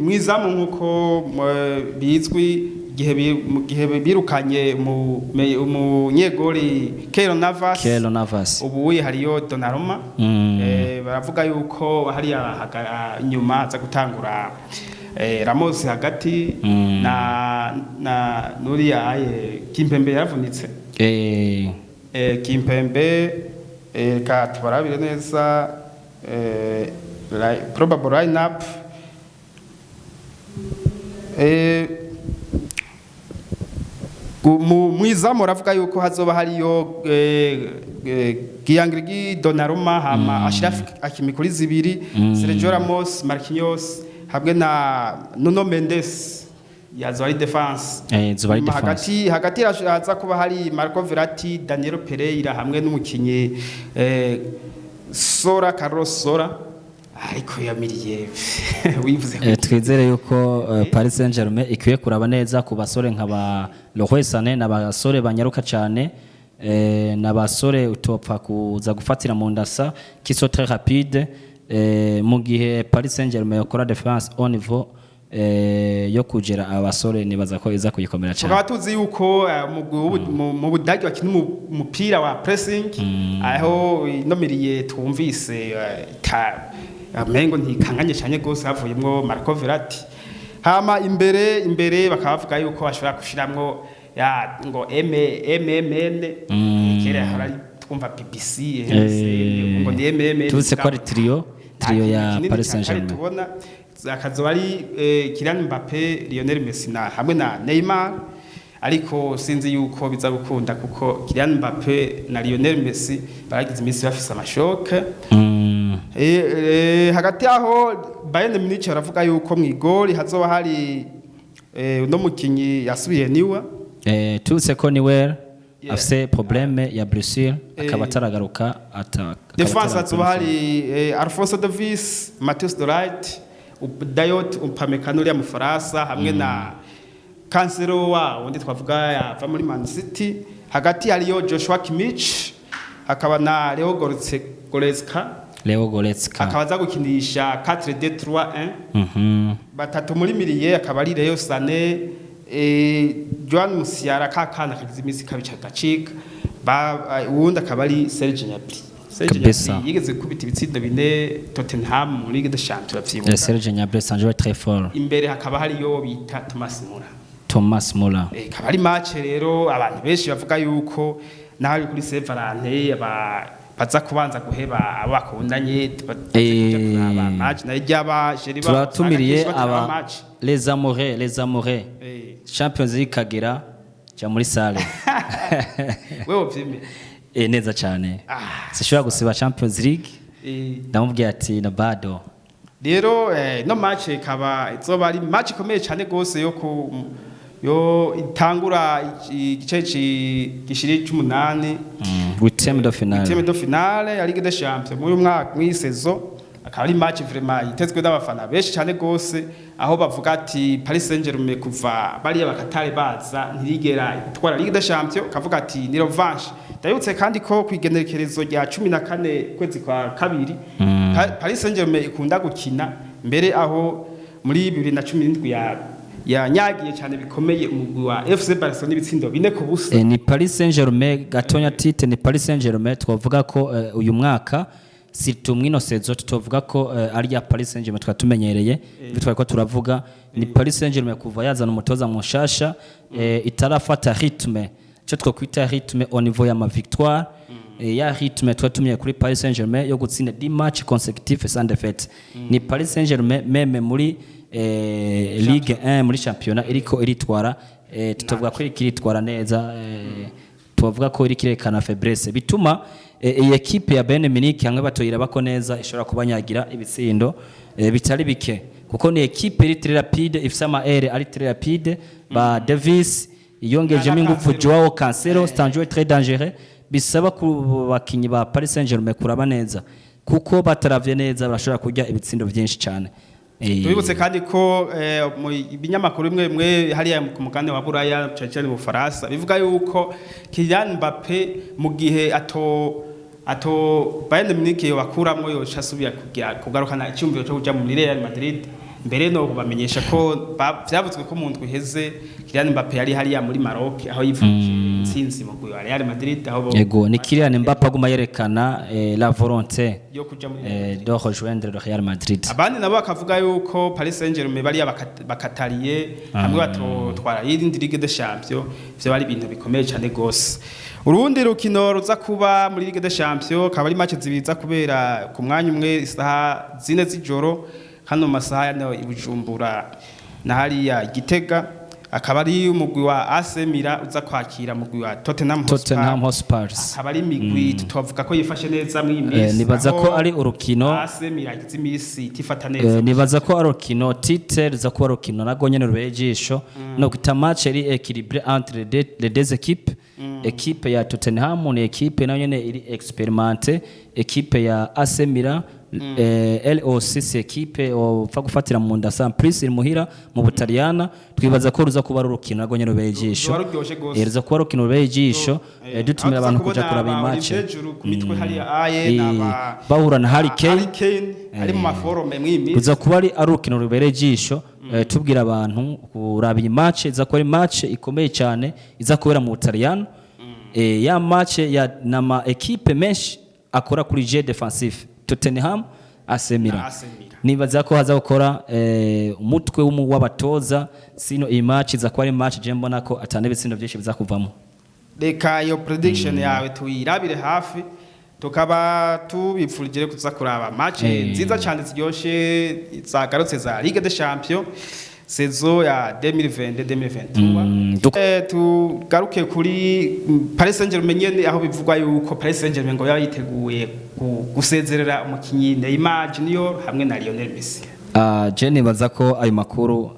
S1: Mwizamu nk'uko bizwi, igihe mu gihe birukanye umunyegori Keylor Navas,
S2: Keylor Navas.
S1: Ubu hariyo Donnarumma. Baravuga yuko hariya nyuma aza gutangura Ramos hagati na nuriya aye Kimpembe yaravunitse. Kimpembe, ka tubarabire neza probable lineup. Mwizamu uravuga yuko hazoba hariyo Gianluigi Donnarumma, hama Achraf Hakimi kuri zibiri, Sergio Ramos, Marquinhos hamwe na Nuno Mendes yazoba ari défense.
S2: Zoba ari
S1: Nyuma
S2: défense.
S1: Hagati haza kuba hari Marco Verratti, Daniel Pereira hamwe n'umukinyi Sora, Carlos Sora, ariko yamiriye wivuze.
S2: Twizere yuko Paris Saint-Germain ikwiye kuraba neza ku basore nka ba Leroy Sané, n'abasore banyaruka cyane, n'abasore utopfa kuza gufatira mu ndasa, qui sont très rapide. Mu gihe Paris Saint-Germain yakora défense au niveau yo kugera abasore, nibaza ko iza kuyikomera cyane.
S1: Tukaba tuzi yuko mu Budage bakina umupira wa pressing, aho inomiriye twumvise amengo ntikanganye cyane gose, havuyemwo Marco Verratti. Hama imbere bakaba bavuga yuko bashobora gushiramwo ya ngo M MMN, kera hora twumva BBC, MSN, ngo ni MMN.
S2: Tuzi ko ari trio ya
S1: kinini
S2: Paris
S1: cyane
S2: Saint-Germain.
S1: Tubona akazoba ari Kylian Mbappe, Lionel Messi na hamwe na Neymar, ariko sinzi yuko biza gukunda kuko Kylian Mbappe na Lionel Messi baragize iminsi bafise amashoke. Hagati aho Bayern Munich baravuga yuko mu igori hazoba hari uno mukinyi yasubiye niwa.
S2: Tuzi ko Neuer afise problème ya blessure, akaba ataragaruka akaba
S1: Défense
S2: ataragaruka.
S1: hazoba hari Alphonso Davies, Matthijs de Ligt, Dayot Upamecano uriya Mufaransa hamwe na Cancelo wa wundi twavuga yava muri Man City. Hagati hariyo Joshua Kimmich, hakaba na Leo Goretzka.
S2: Leo Goretzka.
S1: Akaba aza gukinisha 4-2-3-1. Batatu muri milieu akaba ari Leo Sané, Joan Musiala, kakana kagize iminsi kabica gacika ba, uwundi akaba ari Serge Gnabry. Serge Gnabry yigeze gukubita ibitsindo bine Tottenham muri Ligue des Champions, turavyibuka.
S2: Serge Gnabry, c'est un joueur très fort.
S1: Imbere hakaba hariyo bita Thomas Müller.
S2: Thomas Muller.
S1: Ikaba ari match rero abantu benshi bavuga yuko naho kuri Saint Valentin aba baza kubanza guheba abo bakundanye kuraba match nayo ryaba chéri babo,
S2: Turatumiriye
S1: usanga kenshi bataraba
S2: aba
S1: match.
S2: les amoureux, les amoureux. Champions League kagera ja muri salle.
S1: Wewe uvyemeye?
S2: Neza cyane.
S1: Ah.
S2: Sishobora gusiba Champions League. Ndamubwiye ati na bado.
S1: Rero no match ikaba izoba ari match ikomeye cyane gose yo ku yo itangura igice gishiri c'umunani.
S2: Huitième de finale.
S1: Huitième de finale ya Ligue des Champions muri uyu mwaka, muri saison. Akaba ari match vraiment yitezwe n'abafana benshi cyane gose, aho bavuga ati Paris Saint-Germain kuva bariya bakatare baza ntirigera itwara Ligue des Champions, kavuga ati ni revanche. Ndabutse kandi ko kwigenekerezo rya 14 kwezi kwa kabiri Paris Saint-Germain ikunda gukina mbere, aho muri 2017 ya yanyagiye cyane bikomeye umugwi wa FC Barcelona ibitsindo 4-0.
S2: Ni Paris Saint-Germain gatonya tite, ni Paris Saint-Germain twavuga ko uyu mwaka, surtout mwino saison, tutovuga ko ari ya Paris Saint-Germain twatumenyereye. Ibyo twari ko turavuga ni Paris Saint-Germain kuva yazana umutoza mushasha itarafata rythme, cyo twakwita rythme au niveau ya ma victoire, ya rythme twatumiye kuri Paris Saint-Germain yo gutsinda 10 matchs consécutifs sans défaite. Ni Paris Saint-Germain même muri Ligue 1, muri championnat iriko iritwara, tutavuga ko iriko iritwara neza, tubavuga ko iriko irerekana faiblesse, bituma iyi ekipe ya Bayern Munich hamwe batoyirabako neza ishobora kubanyagira ibitsindo bitari bike, kuko ni ekipe iri très rapide, ifise ama aire ari très rapide, ba Davies yongejemo ingufu, Joao Cancelo, c'est un joueur très dangereux. Bisaba ku bakinyi ba Paris Saint-Germain kuraba neza. Kuko bataravye neza barashobora kurya ibitsindo byinshi cyane.
S1: Tubibutse kandi ko mu binyamakuru bimwe bimwe hariya ku mugabane wa Buraya, cyane cyane mu Bufaransa, bivuga yuko Kylian Mbappe mu gihe ato Bayern Munich yobakuramwo, yoca asubira kugira kugarukana icyumviro cyo kuja muri Real Madrid. Mbere no kubamenyesha ko vyavuzwe ko mu ndwi iheze Kylian Mbappe yari hariya muri Maroc, aho yivuje intsinzi mu mugwi wa Real Madrid, aho
S2: Ego, ni Kylian Mbappe aguma yerekana la volonté
S1: yo kuja muri Real
S2: de rejoindre le Real Madrid.
S1: Abandi nabo bakavuga yuko Paris Saint-Germain bariya bakatariye hamwe batotwara yindi Ligue des Champions, ivyo bari ibintu bikomeye cyane gose. Urundi rukino ruza kuba muri Ligue des Champions kaba ari match zibiza kubera ku mwanya umwe isaha 4 z'ijoro hano mu masaha ya i Bujumbura na hariya i Gitega, akaba ari umugwi wa AC Milan uza kwakira umugwi wa Tottenham Hotspur.
S2: Tottenham Hotspurs.
S1: Akaba ari imigwi tutovuga ko yifashe neza muri iyi minsi,
S2: Nibaza ko
S1: aho
S2: ari urukino
S1: AC Milan igize iminsi itifata neza.
S2: Nibaza ko ari urukino tite ruza kuba urukino narwo nyene rubereye ijisho, no kwita match iri équilibré entre les deux équipes. Équipe ya Tottenham ni équipe nayo nyene iri expérimentée. Équipe ya AC Milan, LOC, c'est équipe opfa gufatira mu nda sans plus, iri muhira mu Butaliyana. Twibaza ko ruza kuba ari urukino narwo nyene rubereye ijisho.
S1: Ruba ruryoshe gose.
S2: Ruza kuba urukino rubereye ijisho, dutumira abantu kuja kuraba iyi match.
S1: Hejuru ku mitwe hariya aye naba
S2: Bahura na Harry Kane.
S1: Harry Kane ari mu maforme mw'iyi minsi.
S2: Ruza kuba ari urukino rubereye ijisho. Tubwira abantu kuraba iyi match, iza kuba ari match ikomeye cyane iza kubera mu Butaliyano. Ya match ya nama équipe menshi akora kuri jeu défensif, Tottenham, AC Milan.
S1: Na AC Milan.
S2: Nibaza ko haza gukora umutwe w'abatoza. Sino iyi match iza kuba ari match je mbona ko atana ibitsindo byinshi biza kuvamo.
S1: Reka iyo prediction yawe tuyirabire hafi, tukaba tubipfurije kuza kuraba match nziza cyane ziryoshe zagarutse za Ligue des Champions saison ya 2020 2023. Tugaruke kuri Paris Saint-Germain nyene, aho bivugwa yuko Paris Saint-Germain ngo yaba yiteguye gusezerera umukinyi Neymar Junior hamwe na Lionel Messi.
S2: Je nibaza ko ayo makuru,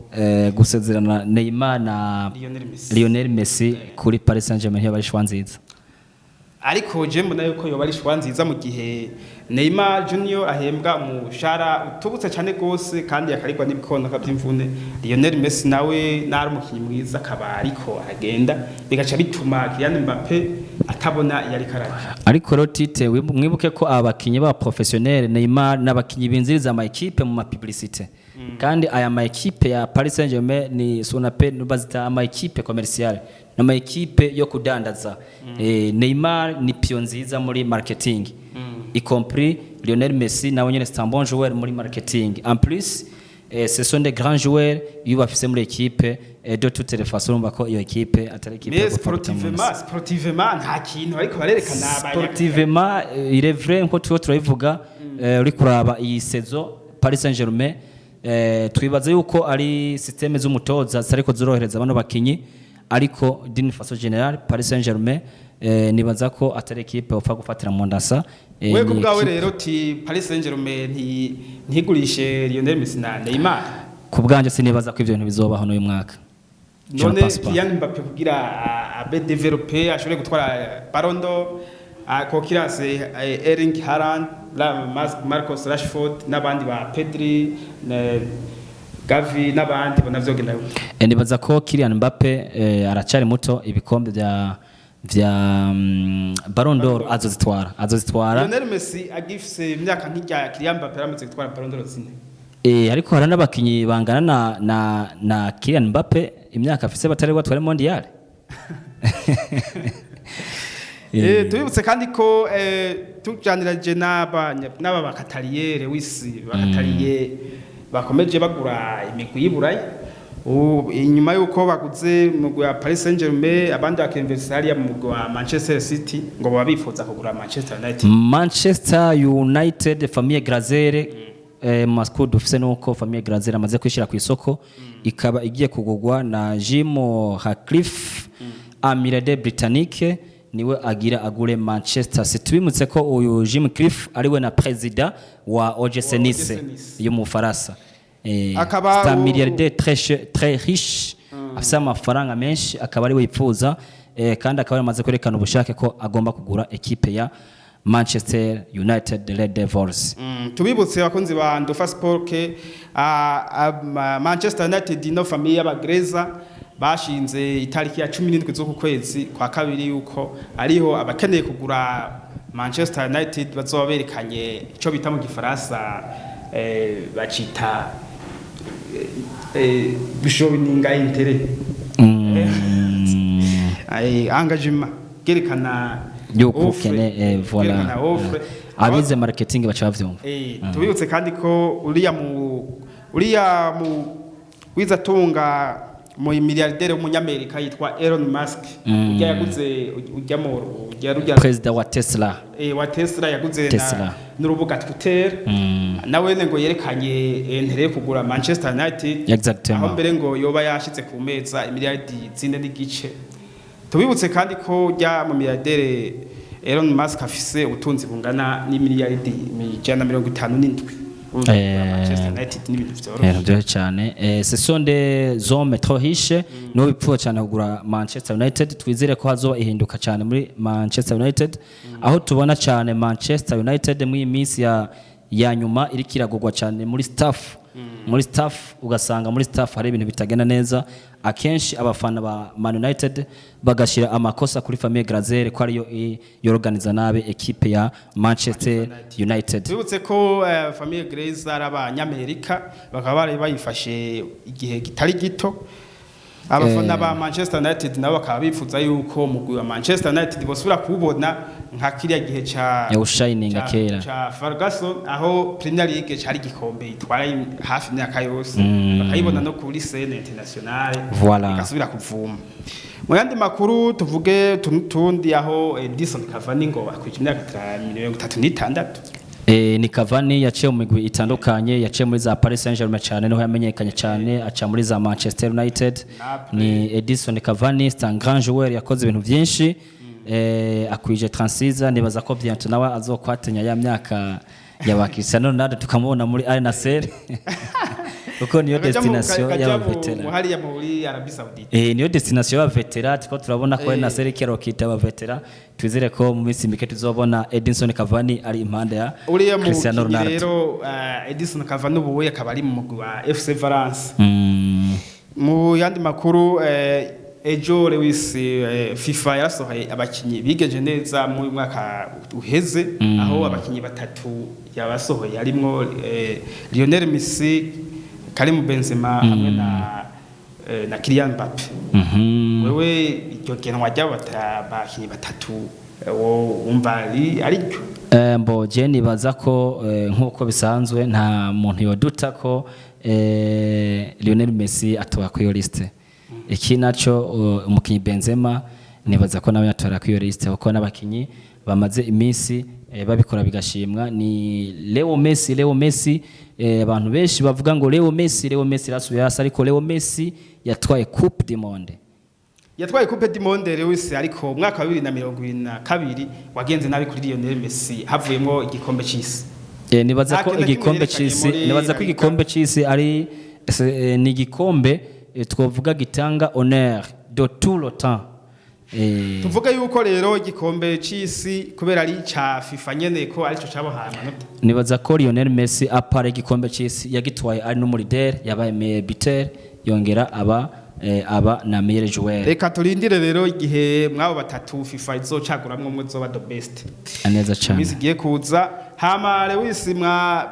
S2: gusezerana Neymar na
S1: Lionel Messi.
S2: Lionel Messi kuri Paris Saint-Germain ntiyaba ari choix nziza.
S1: Ariko je mbona yuko yoba ari choix nziza mu gihe Neymar Junior ahembwa umushahara utubutse cyane gose kandi akarigwa n'ibikonoka by'imvune. Lionel Messi nawe nari umukinyi mwiza, akaba ariko aragenda, bigaca bituma Kylian Mbappe atabona iyo ariko araja.
S2: Ariko rero tite mwibuke ko aba bakinyi ba professionnel, Neymar, n'abakinyi binziriza ama équipe mu ma publicité, kandi aya ma équipe ya Paris Saint-Germain ni ce qu'on appelle, bazita ama équipe commerciale, n'ama équipe yo kudandaza. Neymar ni pion nziza muri marketing, y compris Lionel Messi nawe nyene c'est un bon joueur muri marketing. En plus, ce sont des grands joueurs iyo bafise muri équipe. De toutes les façons, urumva ko iyo équipe atari équipe yo
S1: Mais
S2: gupfa guta mu nsi.
S1: sportivement nta kintu ariko barerekana.
S2: Sportivement, il est vrai, nko tuba turabivuga, uri kuraba iyi saison Paris Saint-Germain, twibaza yuko ari système z'umutoza zitariko zorohereza bano bakinyi, ariko d'une façon générale Paris Saint-Germain, nibaza ko atari équipe upfa gufatira mu ndasa.
S1: We ku
S2: Ni
S1: bwawe
S2: équipe-
S1: rero ti Paris Saint-Germain ntigurishe Lionel Messi na Neymar?
S2: Ku bwanje sinibaza ko ivyo bintu bizobaho n'uyu mwaka. Je ne
S1: None
S2: pense pas.
S1: Kylian Mbappe kugira abe développé, ashobore gutwara Ballon d'Or, concurrence Erling Haaland, Marcus Rashford n'abandi ba Pedri, Gavi n'abandi, bona vyogenda gute?
S2: Nibaza ko Kylian Mbappe aracyari muto, ibikombe vya Ballon d'Or azozitwara.
S1: Lionel Messi agifise imyaka nk'irya Kylian Mbappe yaramaze gutwara Ballon d'Or zine.
S2: Ariko hari n'abakinyi bangana na Kylian Mbappe imyaka afise batari batware mondial.
S1: Tubibutse kandi ko tujanirije n'aba bakatariye Lewis, bakatariye bakomeje bagura imigwi y'Iburaya. Inyuma yuko baguze mugwi wa Paris Saint-Germain, abandi bakinvesta hariya mu mugwi wa Manchester City, ngo baba bifuza kugura Manchester United.
S2: Manchester United, famille Glazer, makuru dufise nuko famille Glazer amaze kwishira ku isoko, ikaba igiye kugurwa na Jim Ratcliffe, milliardaire britannique, niwe agira agure Manchester City. Tubimutse ko uyu Jim Ratcliffe ariwe na president wa OGC Nice
S1: Nice.
S2: yo mu Faransa.
S1: Akaba
S2: C'est un milliardaire très très riche, afise amafaranga menshi, akaba ariwe yipfuza, kandi akaba yamaze kwerekana ubushake ko agomba kugura ekipe ya Manchester United, the Red Devils.
S1: Tubibutse abakunzi ba Ndufa Sport ke Manchester United no famille y'abagreza bashinze itariki ya 17 z'uku kwezi kwa kabiri yuko ariho abakeneye kugura Manchester United bazoba berekanye ico bita mu Gifaransa bacita bishobininga intérêt, engagement, kerekana
S2: yuko
S1: offre,
S2: ukene voilà.
S1: Kerekana offre.
S2: Abize marketing baca bavyumva.
S1: Tubibutse kandi ko uriya mu wizatunga mu milliardaire w'umunyamerika yitwa Elon Musk, ujya yaguze ujya mu ujya rujya
S2: Perezida wa Tesla.
S1: Wa Tesla yaguze
S2: Tesla.
S1: na n'urubuga Twitter, nawe ngo yerekanye intérêt yo kugura Manchester United, aho mbere ngo yoba yashize ku meza imiliyardi 4.5. Tubibutse kandi ko ujya mu milliardaire Elon Musk afise ubutunzi bungana n'imiliyardi 157. Manchester United n'ibintu vyoroshe.
S2: Ibintu byoroshye cyane. Ce sont des hommes trop riches, nibo bipfuza cyane kugura Manchester United. Twizere ko hazoba ihinduka cyane muri Manchester United, aho tubona cyane Manchester United muri iyi minsi ya nyuma iriko iragurwa cyane muri staff, ugasanga muri staff hari ibintu bitagenda neza. Akenshi abafana ba Man United bagashyira amakosa kuri famille Glazer ko ariyo yorganiza nabi ekipe ya Manchester United.
S1: Tubibutse ko famille Glazer ari abanyamerika, bakaba bari bayifashe igihe kitari gito. Abafana ba Manchester United nabo bakaba bifuza yuko umugwi wa Manchester United bosubira kuwubona nka kiriya gihe ca
S2: Yawushininga kera.
S1: ca Ferguson, aho Premier League cari igikombe itwara hafi imyaka yose, bakayibona no kuri scène internationale, igasubira kuvuma. Mu yandi makuru tuvuge tundi aho Edison Cavani ngo akwije imyaka 36.
S2: Ni Cavani yaciye mu migwi itandukanye, yaciye muri za Paris Saint-Germain cyane, niho yamenyekanye cyane, aca muri za Manchester United.
S1: Naples.
S2: Ni Edison Cavani, c'est un grand joueur, yakoze ibintu byinshi. Akwije 36, nibaza ko bientôt nawe azokwatenya ya myaka ya ba Cristiano Ronaldo, tukamubona muri Al Nassr, kuko niyo destination y'aba vétérans.
S1: Hariya muri Arabie Saoudite.
S2: Niyo destination y'aba vétérans, tuko turabona ko Al Nassr ikero kita aba vétérans. Twizere ko mu minsi mike tuzobona Edinson Cavani ari impande ya
S1: Uriya
S2: Cristiano
S1: mukinyi
S2: Ronaldo.
S1: rero Edison Cavani ubu akaba ari mu mugwi wa FC Valence. Mu yandi makuru, ejo Lewis, FIFA yarasohoye abakinyi bigeje neza mu mwaka uheze, aho abakinyi batatu yabasohoye harimwo Lionel Messi, Karim Benzema hamwe na Kylian Mbappe. Wewe iryo genwa ry'abo bakinyi batatu wo wumva ari ryo?
S2: Mbo je nibaza ko nk'uko bisanzwe nta muntu yoduta ko Lionel Messi atoba kuri iyo liste. Iki naco umukinyi Benzema nibaza ko nawe yatora kuri iyo liste, kuko n'abakinyi bamaze iminsi babikora bigashimwa. Ni Leo Messi. Leo Messi, abantu benshi bavuga ngo Leo Messi, Leo Messi rasubiye hasi, ariko Leo Messi yatwaye Coupe du Monde.
S1: Yatwaye Coupe du Monde Lewis, ariko mu mwaka wa 2022 wagenze nabi kuri Lionel Messi, havuyemo igikombe c'isi.
S2: Nibaza
S1: Nta
S2: ko
S1: kintu na kimwe
S2: igikombe
S1: yerekanye
S2: c'isi
S1: muri
S2: nibaza
S1: La
S2: ko
S1: Liga.
S2: igikombe c'isi ari ni igikombe twovuga gitanga honneur de tout le temps.
S1: Tuvuge yuko rero igikombe c'isi kubera ari ca FIFA nyene ko arico cabahaye amanota.
S2: Nibaza ko Lionel Messi apara igikombe c'isi yagitwaye ari n'umu leader, yabaye meilleur buteur, yongera aba na meilleur joueur.
S1: Reka turindire rero igihe mwabo batatu FIFA izocaguramwo umwe uzoba the best
S2: Neza cyane.
S1: iminsi igiye kuza. Hama Lewis mwa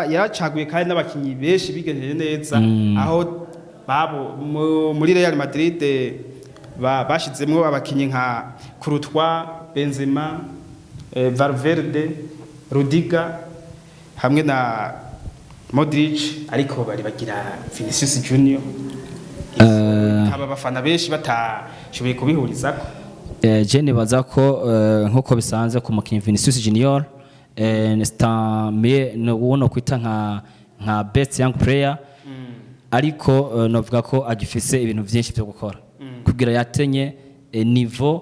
S1: yaracaguye kandi n'abakinyi benshi bigenjeje neza, aho babo muri Real Madrid bashizemwo abakinyi nka Courtois, Benzema, Valverde, Rudiger hamwe na Modric, ariko bari bagira Vinicius Junior, aba abafana benshi batashoboye kubihurizako.
S2: Je nibaza ko nk'uko bisanzwe ku mukinyi Vinicius Junior, c'est un meilleur, uwo no kwita nka best young player, ariko novuga ko agifise ibintu byinshi byo gukora kugira yatenye niveau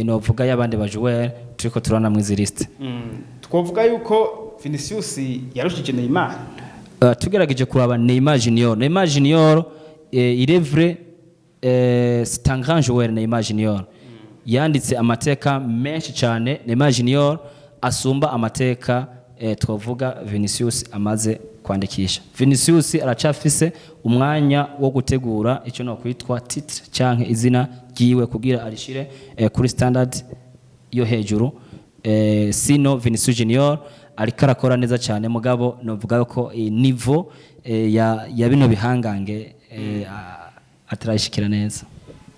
S2: novuga y'abandi ba joueur turiko turabona mu izi liste.
S1: Twovuga yuko Vinicius yarushije Neymar?
S2: Tugerageje kuraba Neymar Junior, Neymar Junior, il est vrai, c'est un grand joueur Neymar Junior. Yanditse amateka menshi cyane Neymar Junior, asumba amateka twavuga Vinicius amaze kwandikisha. Vinicius aracafise umwanya wo gutegura icyo no kwitwa titre canke izina ryiwe kugira arishire kuri standard yo hejuru. Sino Vinicius Junior ariko arakora neza cyane, mugabo novuga ko niveau ya bino bihangange atarayishikira neza.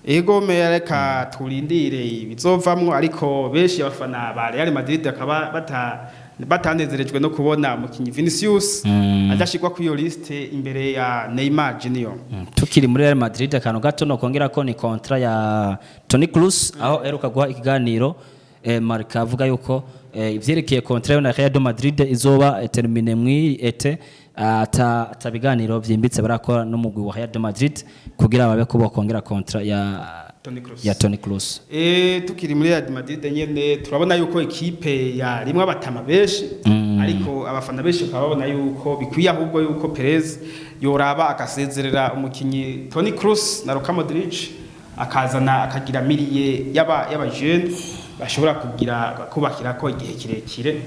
S1: Ego me, reka turindire ibizovamwo, ariko benshi abafana ba Real Madrid bakaba batanezerejwe no kubona umukinyi Vinicius adashirwa kuri iyo liste imbere ya Neymar Junior.
S2: Tukiri muri Real Madrid, akantu gato no kongera ko ni contrat ya Toni Kroos, aho aheruka guha ikiganiro Marca, avuga yuko ivyerekeye contrat yo na Real de Madrid izoba terminé mwi été, ata biganiro vyimbitse barakora n'umugwi wa Real de Madrid kugira babe ko bokongera contrat ya
S1: Toni Kroos.
S2: ya Toni Kroos.
S1: Tukiri muri Real Madrid nyene, turabona yuko ekipe yarimwo abatama benshi, ariko abafana benshi bakaba babona yuko bikwiye ahubwo yuko Perez yoraba agasezerera umukinyi Toni Kroos na Luka Modric, akazana akagira milieu y'aba jeune bashobora kugira kubakira ko igihe kirekire.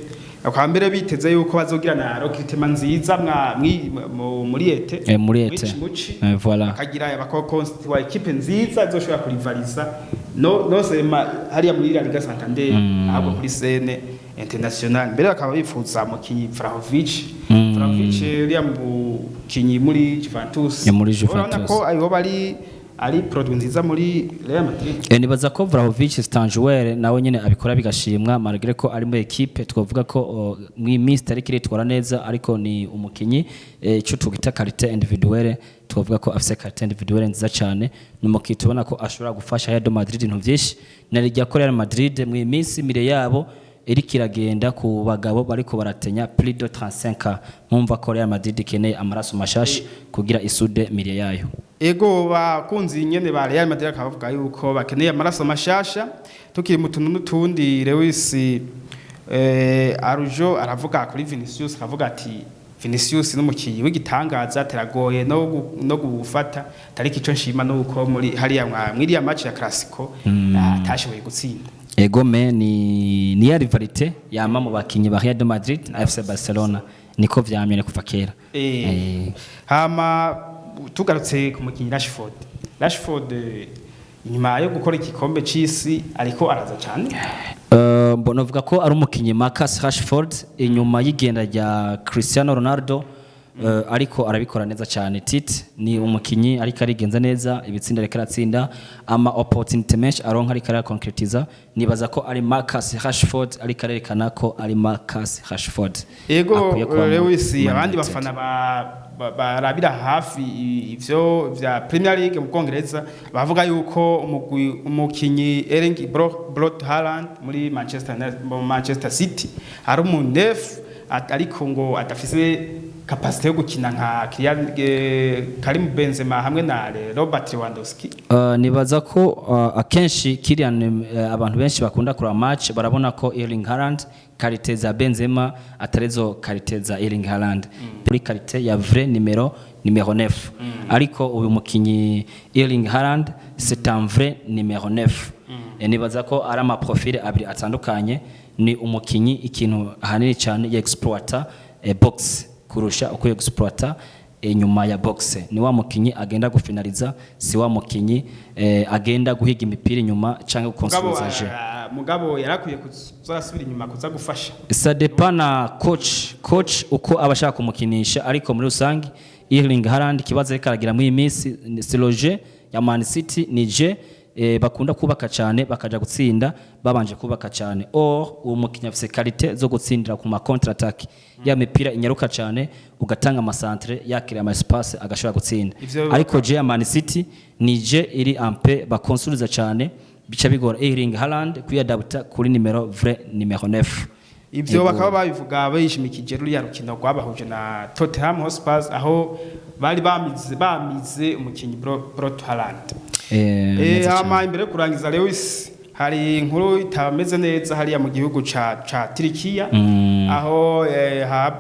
S1: Bakaba mbere biteze yuko bazogira na recrutement nziza muri été.
S2: Muri été.
S1: Muci.
S2: Voilà.
S1: Akagira bakakonstituwa ekipe nziza izoshobora kurivaliza no sema hariya muri La Liga Santander, ahubwo kuri scène internationale. Mbere bakaba bifuza mukinyi Vlahovic. Vlahovic uriya mukinyi muri Juventus.
S2: Ya, muri
S1: Urabona
S2: Juventus.
S1: ko ayo bari ari produit nziza muri Real Madrid.
S2: Nibaza ko Vlahovic c'est un joueur nawe nyene abikora bigashimwa, malgré ko ari muri équipe twavuga ko mwi minsi itari kiritwara neza, ariko ni umukinyi ico tugita qualité individuelle, twavuga ko afise qualité individuelle nziza cyane. Ni umukinyi tubona ko ashobora gufasha Real Madrid ibintu vyinshi, na rijya ko Real Madrid mwi minsi milieu yabo iriko iragenda ku bagabo bariko baratenya plus de 35 ans. Nkumva ko Real Madrid ikeneye amaraso mashasha kugira isude milieu yayo.
S1: Ego, bakunzi nyene ba Real Madrid akaba bavuga yuko bakeneye amaraso mashasha. Tukiri mu tuntu n'utundi, Lewis Arujo aravuga kuri Vinicius, akavuga ati Vinicius n'umukinyi w'igitangaza, teragoye no gufata, tariki ico nshima nuko muri hariya mwiriya match ya Clasico atashoboye gutsinda.
S2: Egome, ni ya rivalité yama mu bakinyi ba Real de Madrid na FC Barcelona, niko vyamye kuva kera.
S1: Hama tugarutse ku mukinyi Rashford. Rashford inyuma yo gukora igikombe c'isi ariko araza cyane.
S2: Mbona uvuga ko ari umukinyi Marcus Rashford inyuma y'igenda rya Cristiano Ronaldo, ariko arabikora neza cyane. Tite ni umukinyi ariko arigenza neza, ibitsinda ariko aratsinda, ama opportunité menshi aronka ariko arakoncretiza. Nibaza ko ari Marcus Rashford ariko arerekana ko ari Marcus Rashford.
S1: Ego.
S2: Akwiye kuba mu
S1: Lewis,
S2: Man
S1: abandi
S2: United.
S1: bafana barabira hafi ivyo vya Premier League mu Bwongereza bavuga yuko umukinyi Erling Brot Haaland muri Manchester mu Manchester City ari umu neuf, ariko ngo adafise capacité yo gukina nka Kylian Karim Benzema hamwe na Robert Lewandowski.
S2: Nibaza ko akenshi Kylian, abantu benshi bakunda kureba match barabona ko Erling Haaland qualité za Benzema atarizo qualité za Erling Haaland, kuri qualité ya vrai numéro 9. Ariko uyu mukinyi Erling Haaland, c'est un vrai numéro 9. Nibaza ko ari ama profil abiri atandukanye. Ni umukinyi ikintu ahanini cyane yexploita box kurusha uko yexploita inyuma ya box. Ni wa mukinyi agenda gufinaliza, si wa mukinyi agenda guhiga imipira inyuma cyangwa
S1: Mugabo
S2: gukonstruiza jeu.
S1: Mugabo yarakwiye kuzasubira inyuma kuza gufasha.
S2: Ça dépend na coach uko aba ashaka kumukinisha, ariko muri rusange Erling Haaland ikibazo ariko aragira muri iyi minsi si le jeu ya Man City, ni jeu bakunda kubaka cyane, bakaja gutsinda babanje kubaka cyane. Or uwo mukinnyi afise qualité zo gutsindira ku ma contre attaque, ya mipira inyaruka cyane, ugatanga ama centre, yakira ama espace, agashobora gutsinda. Ariko jeu ya Man City ni jeu iri un peu bakonsuliza cyane, bica bigora Erling Haaland kwiyadapta kuri numéro vrai numéro 9.
S1: Ivyo
S2: Ego.
S1: bakaba babivuga bishimikije ruriya rukino rwabahuje na Tottenham Hotspur, aho bari bamize umukinyi Brot Haaland.
S2: Neza cyane.
S1: Hama imbere yo kurangiza, Lewis, hari inkuru itameze neza hariya mu gihugu ca Turikiya, aho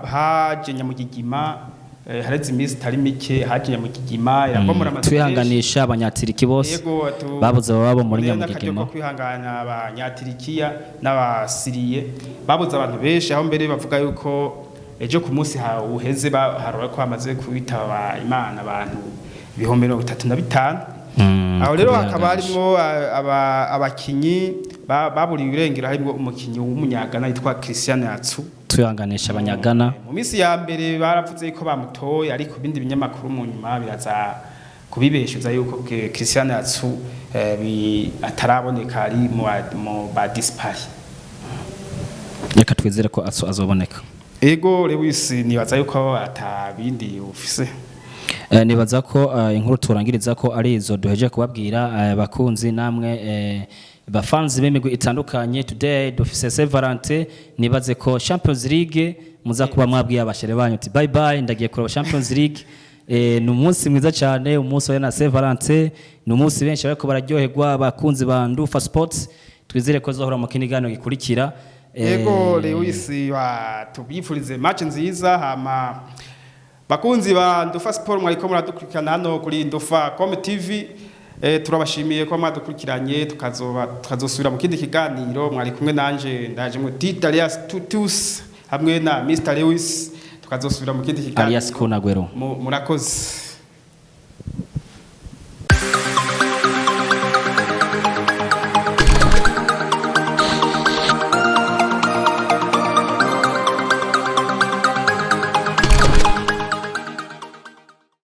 S1: haje nyamugigima. Hareze iminsi itari mike haje nyamugigima irabomora amazu menshi.
S2: Twihanganisha abanyatiriki bose
S1: Yego,
S2: babuze ababo muri
S1: rero n'akaryo
S2: nyamugigima.
S1: ko kwihangana abanyatirikiya n'abasiriye babuze abantu benshi, aho mbere bavuga yuko ejo ku munsi uheze harora ko hamaze kwitaba Imana abantu 35,000. Aho rero hakaba harimwo abakinyi baburiwe irengero, harimwo umukinyi w'umunyagana yitwa Christian Atsu.
S2: Twihanganisha abanyagana.
S1: Mu minsi ya mbere baravuze ko bamutoye, ariko ibindi binyamakuru mu nyuma biraza kubibeshuza yuko Christian Atsu ataraboneka, ari mu ba dispari.
S2: Reka twizere ko Atsu azoboneka.
S1: Ego Lewis, nibaza yuko atabindi ufise.
S2: Nibaza ko inkuru turangiriza ko ari izo duheje kubabwira. Bakunzi namwe bafanzi b'imigwi itandukanye, today dufise Saint Valentin. Nibaze ko Champions League muza kuba mwabwiye abashere banyu uti "Bye bye, ndagiye kureba Champions League." Ni umunsi mwiza cyane, umunsi wa na Saint Valentin, ni umunsi benshi bariko bararyoherwa. Abakunzi ba Ndufa Sports, twizere ko zohora mu kindi kiganiro gikurikira.
S1: Ego Lewis, tubifurize match nziza. Hama bakunzi ba Ndufa Sport, mwariko muradukurikirana hano kuri Ndufa Com TV, turabashimiye ko mwadukurikiranye, tukazoba tukazosubira mu kindi kiganiro. Mwari kumwe nanje ndaje mu Tita alias Tutus hamwe na Mr Lewis, tukazosubira mu kindi kiganiro.
S2: Alias Kunagwero.
S1: Murakoze.